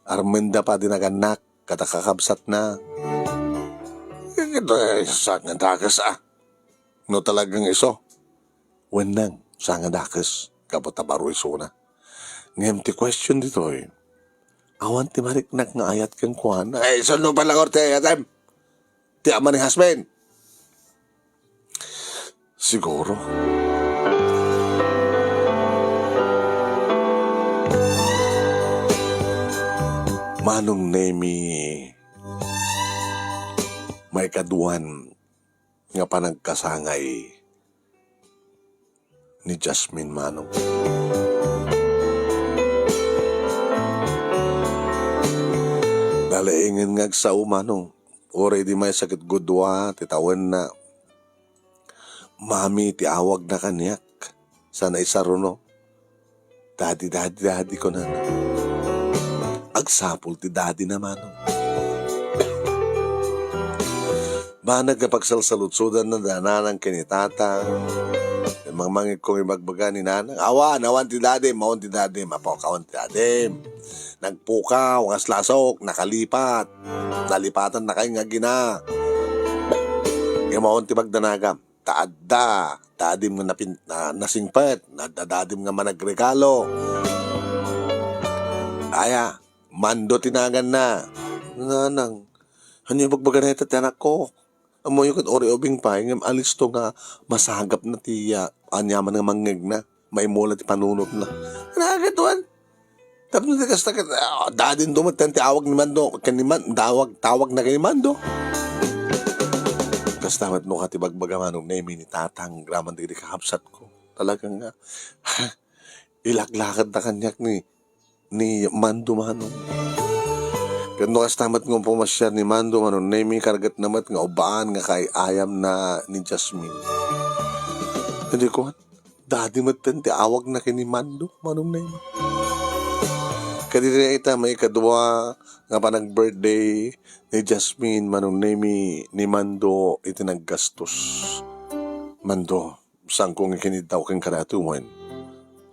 armenda pay a di nagannak, kada kakabsatna. Eh, ket, eh, saan nga dakes, a. No talagang isu, wen nang, saan nga dakes, gapu ta baro isuna. Ngem ti question ditoy, awan ti mariknak nga ayat kenkuana. Ay, isunno pay la ti ayatem. Ti ama ni Jasmine. Siguro. Manong Nemi, maikaduan nga panagkasangay ni Jasmine, Manong. Nalaingen nga agsao, Manong. Uray di maysa ket gudua ti tawenna. Mami ti awagna kaniak. Sana isaruno. Daddy, daddy, daddy, kunana. Agsapul ti daddy na, Manong. Banag nga pagsalsaludsodanna da nanang ken ni tatang. Mangmangegko nga ibagbaga ni nanang. Awan, awan ti daddy, awan ti daddy, mapok, awan ti daddy. Nagpukaw, kas lasok, nakalipat. Nalipatan na kay nga gina. Nga maon ti pagdanagam. Ta adda, ta adim nga napin-, na, nasingpet, na, ta adim nga managregalo. Aya, Mando ti naganna. Nanang, ania ibagbaga dayta ti anakko? Ammoyo ket uray ubing pay, ngem alisto nga masagapna ti, ah, aniaman nga mangngegna. Maimula ti panunotna. Nagatuan. Tapno ti kasta ket, ah, daddy, dumet ti awag ni Mando, ken ni Man-, tawag, tawag na ken ni Mando. Kasta met no kati bagbaga Manong Nemi ni tatang, graman dagiti kakabsatko. Talaga nga, ilaklakadda kaniak ni, ni Mando, Manong. Ket no kasta met nga pumasiar ni Mando, Manong Nemi, kargatna met nga ubbaan nga kaay-ayamna ni Jasmine. Ket kuan, daddy metten ti awagna ken ni Mando, Manong Nemi. Ket iti dayta maikadua nga panag-birthday ni Jasmine, Manong Nemi, ni Mando iti naggastos. Mando, saanko nga kiniddaw kenka daytoy wen?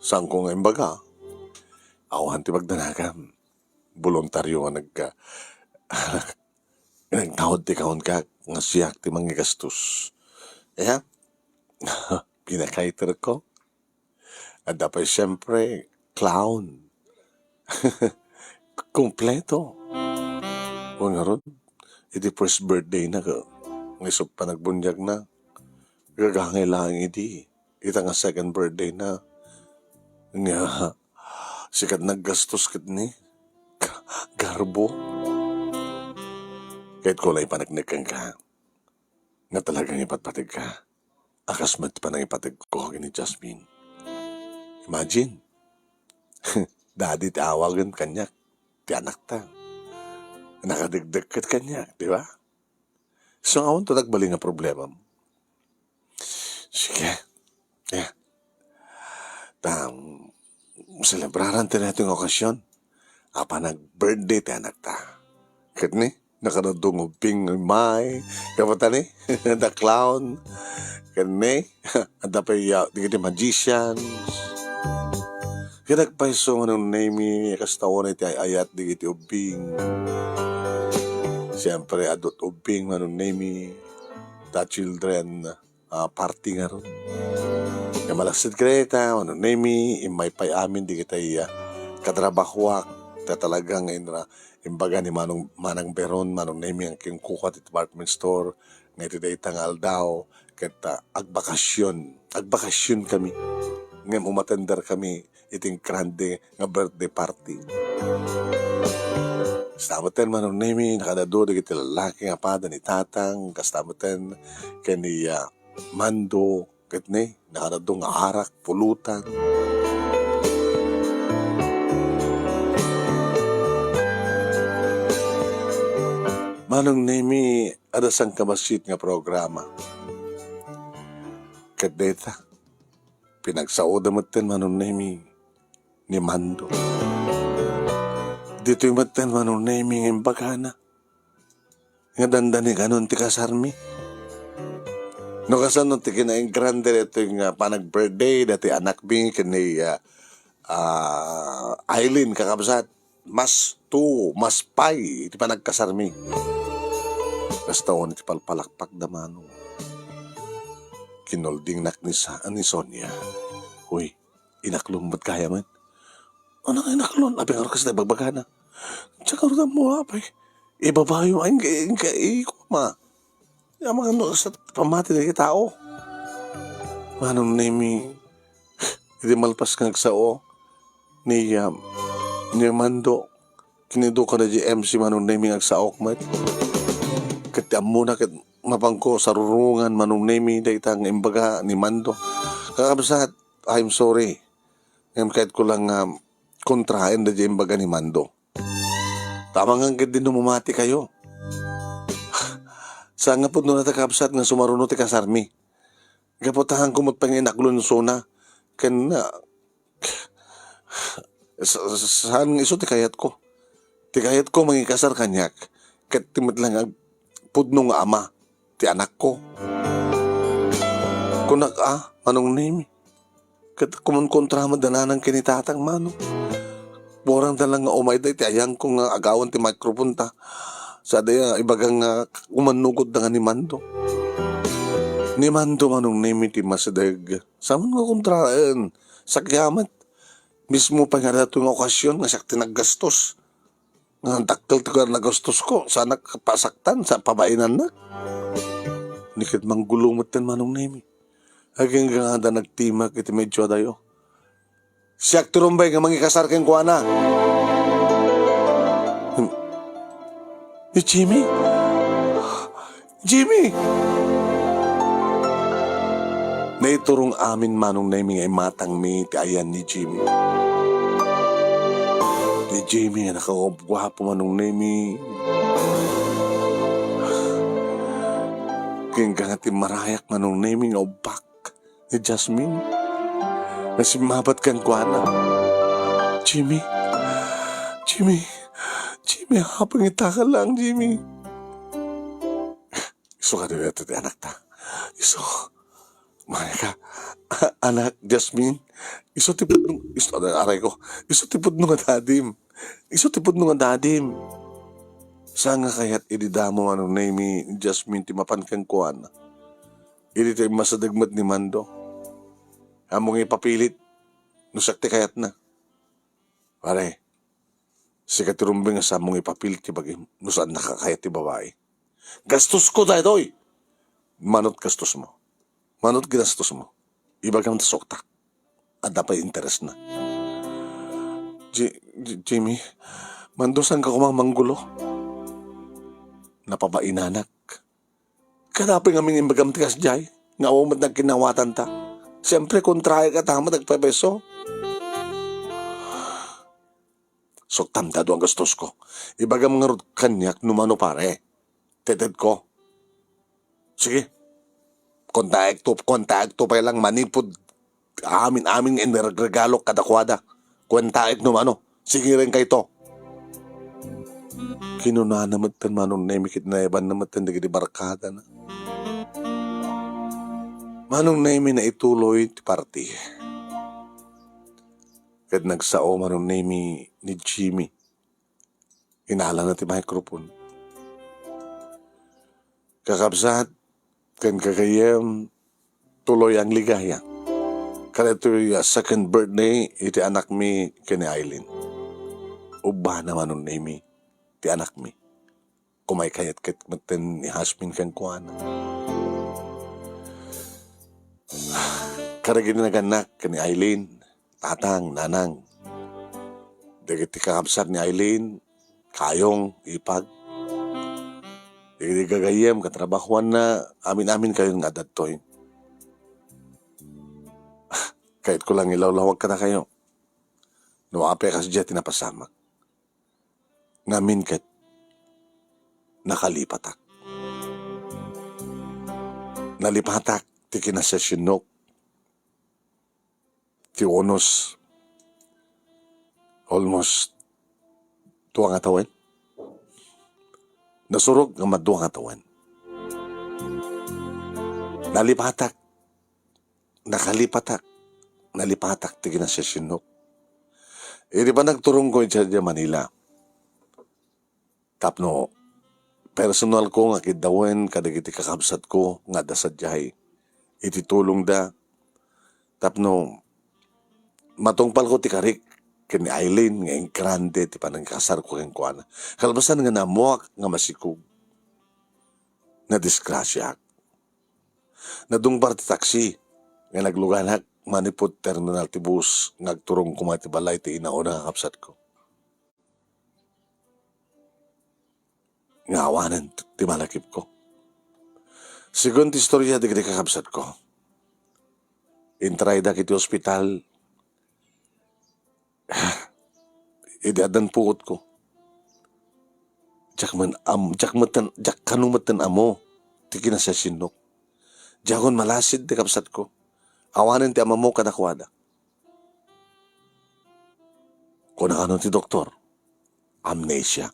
Saanko nga imbaga? Awan ti pagdanagam. Boluntario nga nag-, nagtaud ti kaunka nga siak ti mangigastos. Aya? Pinakaiterko. Adda pay, siyempre, clown. Kompleto. Wen ngarud, iti first birthday na, nga isut' panagbuniagna, gagangay laeng idi. Ita nga second birthday na, nga sikat naggastos ket ni, ga-, garbo. Ket kunana ipaneknek kenka, nga talaga nga ipatpategka. A kas met ti panangipategko ken ni Jasmine. Imagine, daddy ti awagen kaniak, ti anakta. Nakadekdek ket kaniak, di ba? So, awan to nagbalin nga problemam. Sige. Yeah. Ta, selebraran ti daytoy nga okasyon. Apan nag-birthday ti anakta. Ket ni, nakadaddo nga ubbing nga immay. Kapatani, the clown. Ket ni, adda pay, ah, dagiti magicians. Ket nagpayso nga Manong Nemi, kasta unay ti ay-ayat dagiti ubbing. Siempre, adut ubbing Manong Nemi, the children, ah, party ngarud. Nga malaksid kadayta, Manong Nemi, immay pay amin dagiti, ah, katrabahoak, ta talaga nga inra-, imbaga ni Manong, Manang Beron, Manong Nemi, nga kinkuko ti department store, nga iti dayta nga aldaw, ket, ah, agbakasyon, agbakasyon kami. Ngem umattender kami iti grande nga birthday party. Kasta metten, Manong Nemi, nakadaddo dagiti lallaki nga pada ni Tatang, kasta metten ken ni, ah, Mando, ket ni, nakadaddo nga arak, pulutan. Manong Nemi, adda sangkabassit nga programa. Ket dayta, pinagsaoda metten, Manong Nemi, ni Mando. Ditoy metten, Manong Nemi, nga imbagana nga dandani kanon ti kasarmi. No kasano ti kinaingrande daytoy nga panag-birthday dati anakmi ken ni, ah, ah, Eileen, kakabsat. Mas to, mas pay iti panagkasarmi. Kasta unay ti palpalakpak da Manong. Kinuldingnak ni Sa-, ni Sonia. Uy, inaklon met gayam. Ano nga inaklon? Apay ngarud kasta ibagbagana? Diak ngarud ammo, apay. Ibabayo, ay, inka, inka, ikuam. Amangan no, sa pamati dagiti tao. Manong Nemi, idi malpas nga agsao ni, ah, ni Mando, kinidukan na di M C Manong Nemi nga agsaok met. Ket ti ammona ket mapanko sarurungan Manong Nemi dayta nga imbaga ni Mando. Kakabsat, I'm sorry. Ngem kayatko lang nga kontraen dayta imbaga ni Mando. Tamangan ketdi no mamatikayo. Saan nga pudno na ta, kabsat, nga sumaruno ti kasarmi. Gapu ta haanko met pay nga inaglonsona. Ken, ah, sa-, sa-, saan nga isu ti kayatko. Ti kayatko mangikasar kaniak. Ket ti met lang ag-, pudno nga ama ti anakko. Kunak, a, Manong Nemi. Ket kumonkontra met da nanang ken ni tatang, Manong. Buaranda lang nga umayda iti ayangko nga agawan ti microphone ta. Sa daya, ibaga nga umannugotda nga ni Mando. Ni Mando, Manong Nemi, ti masideg. Saan nga kontraen? Sakyamet. Mismo pay nga daytoy nga okasyon nga siak ti naggastos. Nga dakkel ti nagustosko, saanak pasaktan, sa pabainannak. Ni ket manggulo metten Manong Nemi. Agingga nga adda nagtimek iti medio adayo. Siak ti rumbeng nga mangikasar kenkuana. Hmm. Ni Jimmy? Jimmy! Naiturong amin Manong Nemi nga imatangmi ti ayan ni Jimmy. Ni Jimmy nga nakaguapguapo Manong Nemi. Agingga nga timmarayak Manong Nemi nga ubbak ni Jasmine nga simmabat kenkuana. Jimmy! Jimmy! Jimmy, apay nga ita ka lang, Jimmy? Isu kadi daytoy ti anakta. Isu. Mayka. Anak, Jasmine. Isu ti pudno, isu, aray ko. Isu ti pudno nga dadim. Isu ti pudno nga dadim. Saan nga kayat idi damo Manong Nemi ni Jasmine ti mapan kenkuana. Idi ti immasideg met ni Mando. Ammom nga ipapilit no siak ti kayatna. Pare, sika ti rumbeng nga saanmo nga ipapilit ti bagim no saannaka kayat ti babai. Gastosko daytoy! Mano't gastosmo. Mano't ginastosmo. Ibagam ta suaktak. Adda pay interesna. Ji-, Ji-, Jimmy, Mando, saanka koma manggulo? Napabainanak. Kadapay ngamin imbagam ti kasdiay, nga awan met nagkinnawatanta. Siempre, kontraek a ta met agpepeso. Suaktam daytoy a gastosko. Ibagam ngarud kaniak no mano, pare. Tetedko. Sige. Kontaekto, kontaekto pay lang manipud amin-amin nga inregregalok kadakuada. Kuentaek no mano. Sige ren kayto. Kinunana met ten Manong Nemi ket nayabanna met ten dagiti barkadana. Manong Nemi, naituloy ti party. Ket nagsao Manong Nemi ni Jimmy. Inalana ti microphone. Kakabsat ken gagayyem, tuloy ang ligaya. Kadaytoy a second birthday iti anakmi ken ni Aileen. Ubbana Manong Nemi ti anakmi. Kumaykayat ket metten ni Jasmine kenkuana. Kadagiti nagannak ken ni Aileen, tatang, nanang. Dagiti kakabsat ni Aileen, kayong, ipag. Dagiti gagayyem, katrabahoanna, amin-amin kayon nga adda ditoy. Kayatko lang ilawlawag kadakayo. No apay a kasdiay ti napasamak. Ngamin ket nakalipatak. Nalipatak ti kinasesionnok ti unos almost dua nga tawen. Nasurok nga madua nga tawen. Nalipatak, nakalipatak, nalipatak ti kinasesionnok. Idi panagturongko idiay Manila, tapno personalko nga kiddawen kadagiti kakabsatko nga adda sadiay iti tulongda tapno matungpalko ti karik ken ni Aileen nga ingrande ti panangikasarko kenkuana. Kalpasan nga naammoak nga masikog, nadisgrasiaak. Nadungbar ti taksi nga nagluganak manipud terminal ti bus nga agturong koma iti balay ti inauna nga kabsatko. Nga awanen ti malakipko. Segun ti istorya dagiti kakabsatko, intrayda iti ospital. Idi addan puotko, diak man am-, diak metten, diak kano metten ammo ti kinasasinnok. Diakon malasid ti kabsatko. Awanen ti amammo kadakuada. Kuna kano ti doktor, amnesia.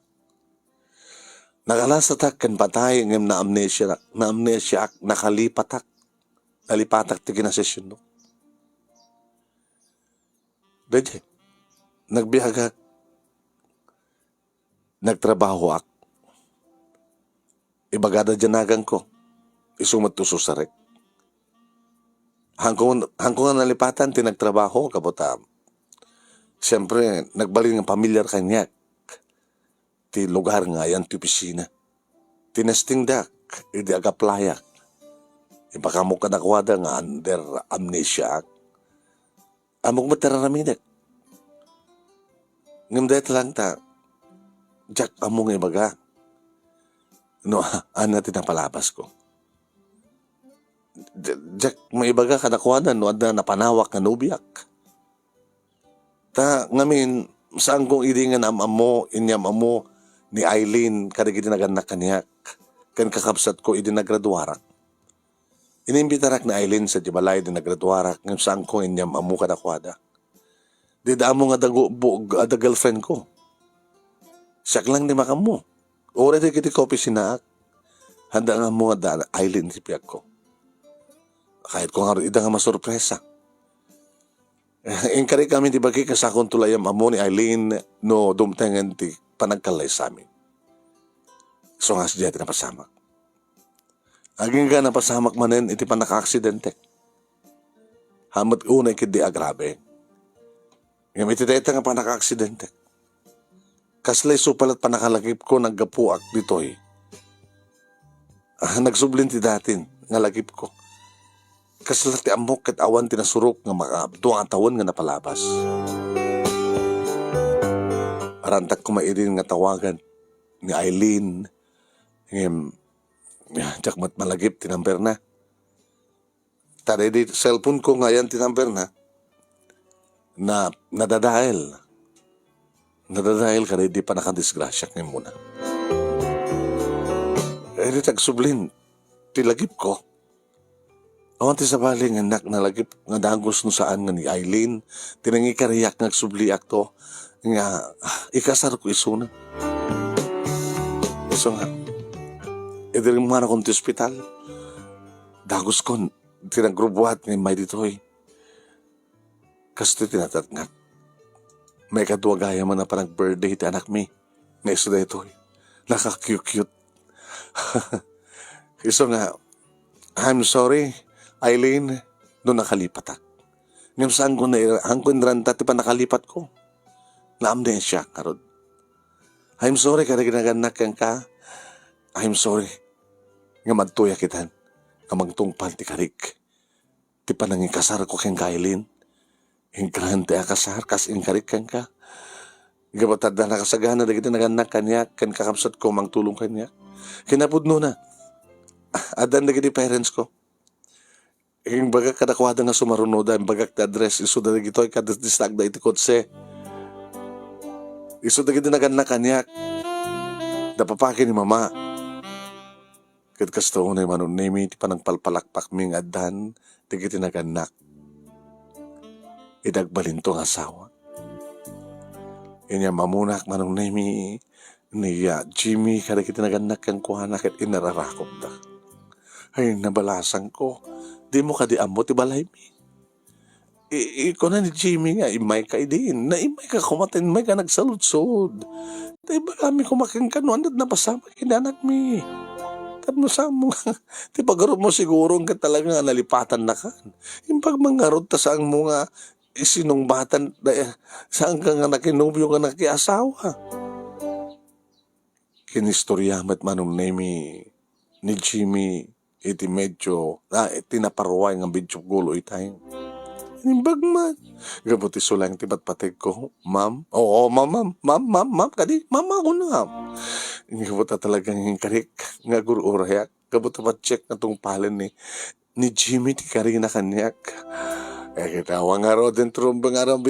Nagalasatak ken patay ngem naamnesiaak, naamnesiaak, nakalipatak. Nalipatak ti kinasasinnok. Daydiay, nagbiagak, nagtrabahoak. Ibagada diay naganko, isu met ti ususarek. Hanko, hanko nga nalipatan ti nagtrabaho, kabota. Siyempre, nagbalin nga pamilyar kaniak ti lugar nga ayan ti opisina. Tinestingdak idi agaplayak. Ipakamok kadakuada nga under amnesiaak. Ammok met ti ar-aramidek. Ngem dayta laeng ta, diak ammo nga ibaga no ania ti napalabasko. Di-, diak maibaga kadakuada no adda napanawak nga nobiak. Ta ngamin, saanko idi nga naam-ammo, inyam-ammo ni Aileen kadagiti nagannak kaniak ken kakabsatko idi nagraduarak. Inimbitarak ni Aileen sadiay balay idi nagraduarak, ngem saanko nga inyam-ammo kadakuada. Dida ammo nga adda gu-, bu-, adda girlfriendko. Siak lang ti makammo. Uray dagiti kaopisinaak, adda nga ammo nga adda Aileen ti biagko. Kayatko ngarud ida nga masurpresa. Inkarikami ti bagi, kas sakonto la inyam-ammo ni Aileen no dumtengen ti panagkallaysami. Isu nga sadiay ti napasamak. Agingga napasamak manen iti pannakaaksidente. Haan met unay ketdi agrabe. Ngem iti dayta nga pannakaaksidente, kasla isu pay la't pannakalakipko naggapuak ditoy. Ah, nagsublin ti datin nga lakipko. Kasla ti ammok ket awan ti nasurok nga makaadua nga tawen nga napalabas. Arantak koma idi nga tawagan ni Aileen, ngem, ah, diak met malagip ti number na. Ta daydi cellphone ko nga ayan ti number na, na, nadadael. Nadadael kadaydi pannakadisgrasiak nga immuna. Idi agsublin ti lagipko, awan ti sabali nga innak nalagip nga dagus no saan nga ni Aileen ti nangikariak nga agsubliakto nga ikasarko isuna. Isu nga, idi rimmuanakon ti ospital, daguskon ti nagrubuat nga immay ditoy. Kastoy ti natatngak. Maikadua gayam a panag-birthday ti anakmi. Nga isu daytoy. Naka-cute-cute. Isu nga, "I'm sorry, Aileen, no nakalipatak. Ngem saanko na, haanko inranta ti pannakalipatko. Naamnesiak ngarud. I'm sorry kadagiti nagannak kenka. I'm sorry nga madtoyak itan nga mangtungpal ti karik ti panangikasarko kenka, Aileen. Ingrande a kasar kas inkarik kenka. Gapu ta adda nakasagana dagiti nagannak kaniak ken kakabsatko mangtulong kaniak. Kinapudnona, addan dagiti parents ko. Imbagak kadakuada nga sumarunoda, imbagak ti address, isuda dagitoy, kadisdistakda iti kotse. Isu dagiti nagannak kaniak. Da papaki ni Mama. Ket kasta unay, Manong Nemi, ti panangpalpalakpakmi nga addan dagiti nagannak. Iti agbalinto nga asawa. Inyam-ammonak, Manong Nemi, ni, ah, Jimmy kadagiti nagannak kenkuana ket inararakopda. Ay, nabalasangko. Dimo kadi ammo ti balaymi? I-, i-, kuna ni Jimmy nga, "Immayka idin." Na, "Immayka koma, ta immayka nagsaludsod. Ta ibagami koma kenka no ania ti napasamak ken ni anakmi. Tapno saanmo nga, ti pagarupmo siguro ket talaga nga nalipatannakan. Imbag man ngarud ta saanmo nga sinungbatan, da-, saan ka nga nakinobio nga nakiasawa?" Kinistorya met Manong Nemi ni Jimmy iti medyo, ah, iti naparuay nga medyo gulo itay. Imbag man. Gapu ti suleng ti patpategko, "Ma'am?" "Oo, ma'am, ma'am, ma'am, ma'am, ma'am, kadi, ma'am, ako na." Gapu ta talagang inkarik nga gur-urayak. Gapu ta patchek nga tungpalen ni, ni Jimmy ti karina kaniak. Eh, kita, awan ngarud, dentro nga aram,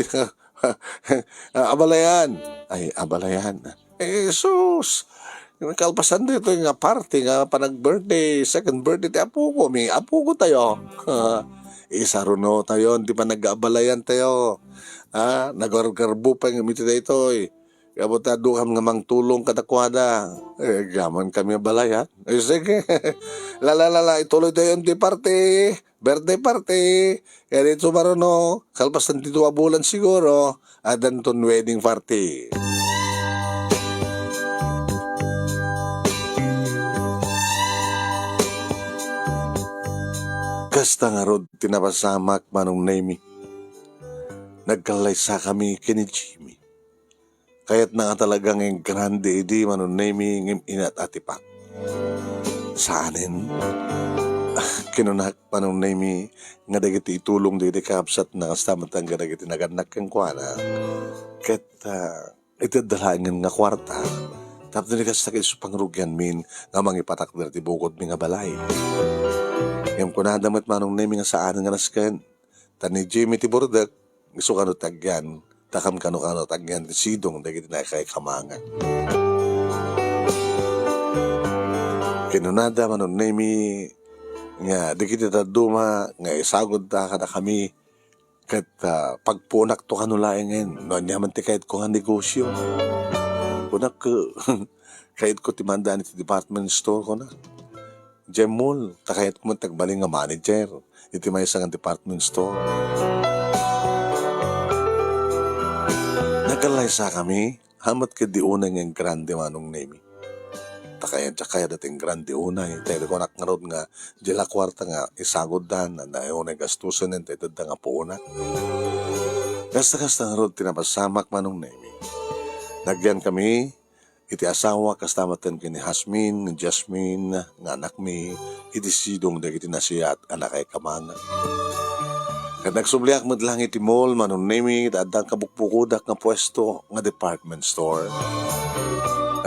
ah, abalayan. Ay, abalayan. Eh, sus! Kalpasan ditoy nga party nga panag-birthday, second birthday ti apoko, mi apoko tayo. Ah, isaruno tayo, di pa nag-aabalayan tayo. Ah, nagargarbo pa nga miti daytoy. Gapu ta adu kam nga mangtulong kadakuada. Eh, agyaman kami abalayan. Eh, sige. La, la, la, la, ituloy tayo ti party. Birthday party. Kaya dito maruno, kalpasan ti dua bulan siguro, addanton wedding party. Kasta ngarud ti napasamak, Manong Nemi. Nagkallaysa kami ken ni Jimmy. Kayatna nga talaga nga grande idi, Manong Nemi, ngem inat-atipak. Saanen? Ah, kinunak, Manong Nemi, nga dagiti itulong dagiti kakabsatna, kasta met nga dagiti nagannak kenkuana. Ket, ah, itedda laengen nga kuarta. Tapno di kasta ket isu pangrugianmin nga mangipatakder ti bukodmi nga balay. Ngem kunada met, Manong Nemi, nga saanen nga nasken. Ta ni Jimmy ti burdek, isu kano ti agyan, ta kam kano kano ti agyan ti sidong dagiti nakaikamanga. Kinunada, Manong Nemi, nga dagiti dadduma nga isagudda kadakami ket, ah, pagpuonakto kano laengen no ania man ti kayatko nga negosyo. Kunak, kayatko ti mandaan iti department store, kuna. Diay mall, ta kayatko met ti agbalin nga manager iti maysa nga department store. Nagkallaysakami, haan met ketdi unay nga ingrande, Manong Nemi. Ta kayat, diak kayat ti ingrande unay, ta idi kunak ngarud nga diay la kuarta nga isaguddan, ania unay gastusen, ta itedda nga puonak. Kasta-kasta ngarud ti napasamak, Manong Nemi. Nagyankami iti asawa, kasta met ken ni Jasmine, Jasmine nga anakmi, iti sidong dagiti nasayaat a nakaikamanga. Ket nagsubliak met laeng iti mall, Manong Nemi, ta addan kabukbukodak nga puesto nga department store.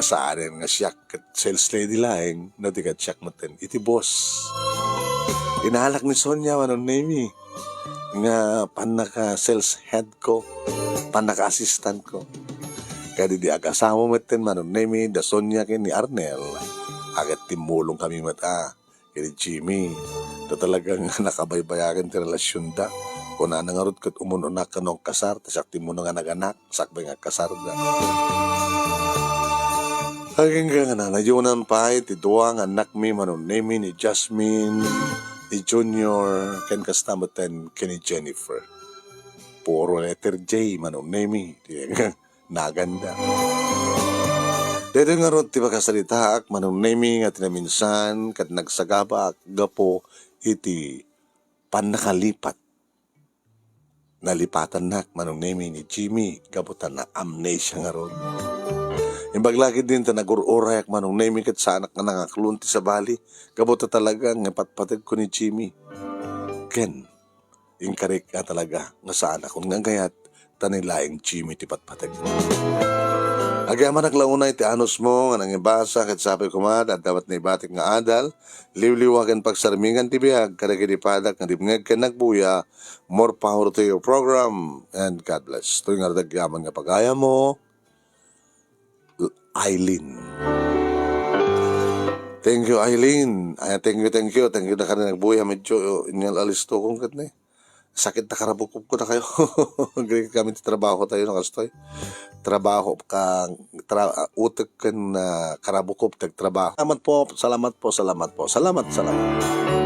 Saanen nga siak ket sales lady laeng, no di ket siak metten iti boss. Inaalak ni Sonia, Manong Nemi, nga pannaka-sales head ko, pannaka-assistant ko. Kadi di agasawa metten, Manong Nemi, da Sonia ken ni Arnel, a ket timmulong kami met a ken ni Jimmy. Ta talagang nakabaybayagen ti relasionda. Kunana ngarud ket umun-unak kano agkasar, ta siak ti umuna nga naganak, sakbay nga agkasarda. Agingga nga nanayonan pay ti dua nga annakmi, Manong Nemi, ni Jasmine, ni Junior, ken kasta metten ken ni Jennifer. Puro letter J, Manong Nemi. Naganda. Daytoy ngarud ti pakasaritaak, Manong Nemi, nga ti naminsan ket nagsagabaak gapu iti pannakalipat. Nalipatannak, Manong Nemi, ni Jimmy gapu ta na-amnesia ngarud. Imbag la ketdin ta nagur-urayak, Manong Nemi, ket saanak nga nangaklon ti sabali gapu ta talaga nga ipatpategko ni Jimmy. Ken inkarik nga talaga nga saanakon nga agayat, ta ni laeng Jimmy ti patpateg. Agyamanak la unay ti anusmo nga nangibasa ket sapay koma ta adda met naibatik nga adal, liwliwa ken pagsarmingan ti biag kadagiti padak nga dimngeg ken nagbuya. More power to your program and God bless. Toy nga agyaman nga pagayammo, Eileen. Thank you, Eileen. Ay, thank you, thank you. Thank you na kani nagbuya. Medyo inyal alisto kong ket ni. Sakit ta karabukop ko na kayo. Agree kami ti trabaho tayo, no, kastoy. Trabaho ka, tra-, utek ken, ah, karabukop, tagtrabaho. Salamat po, salamat po, salamat po. Salamat, salamat.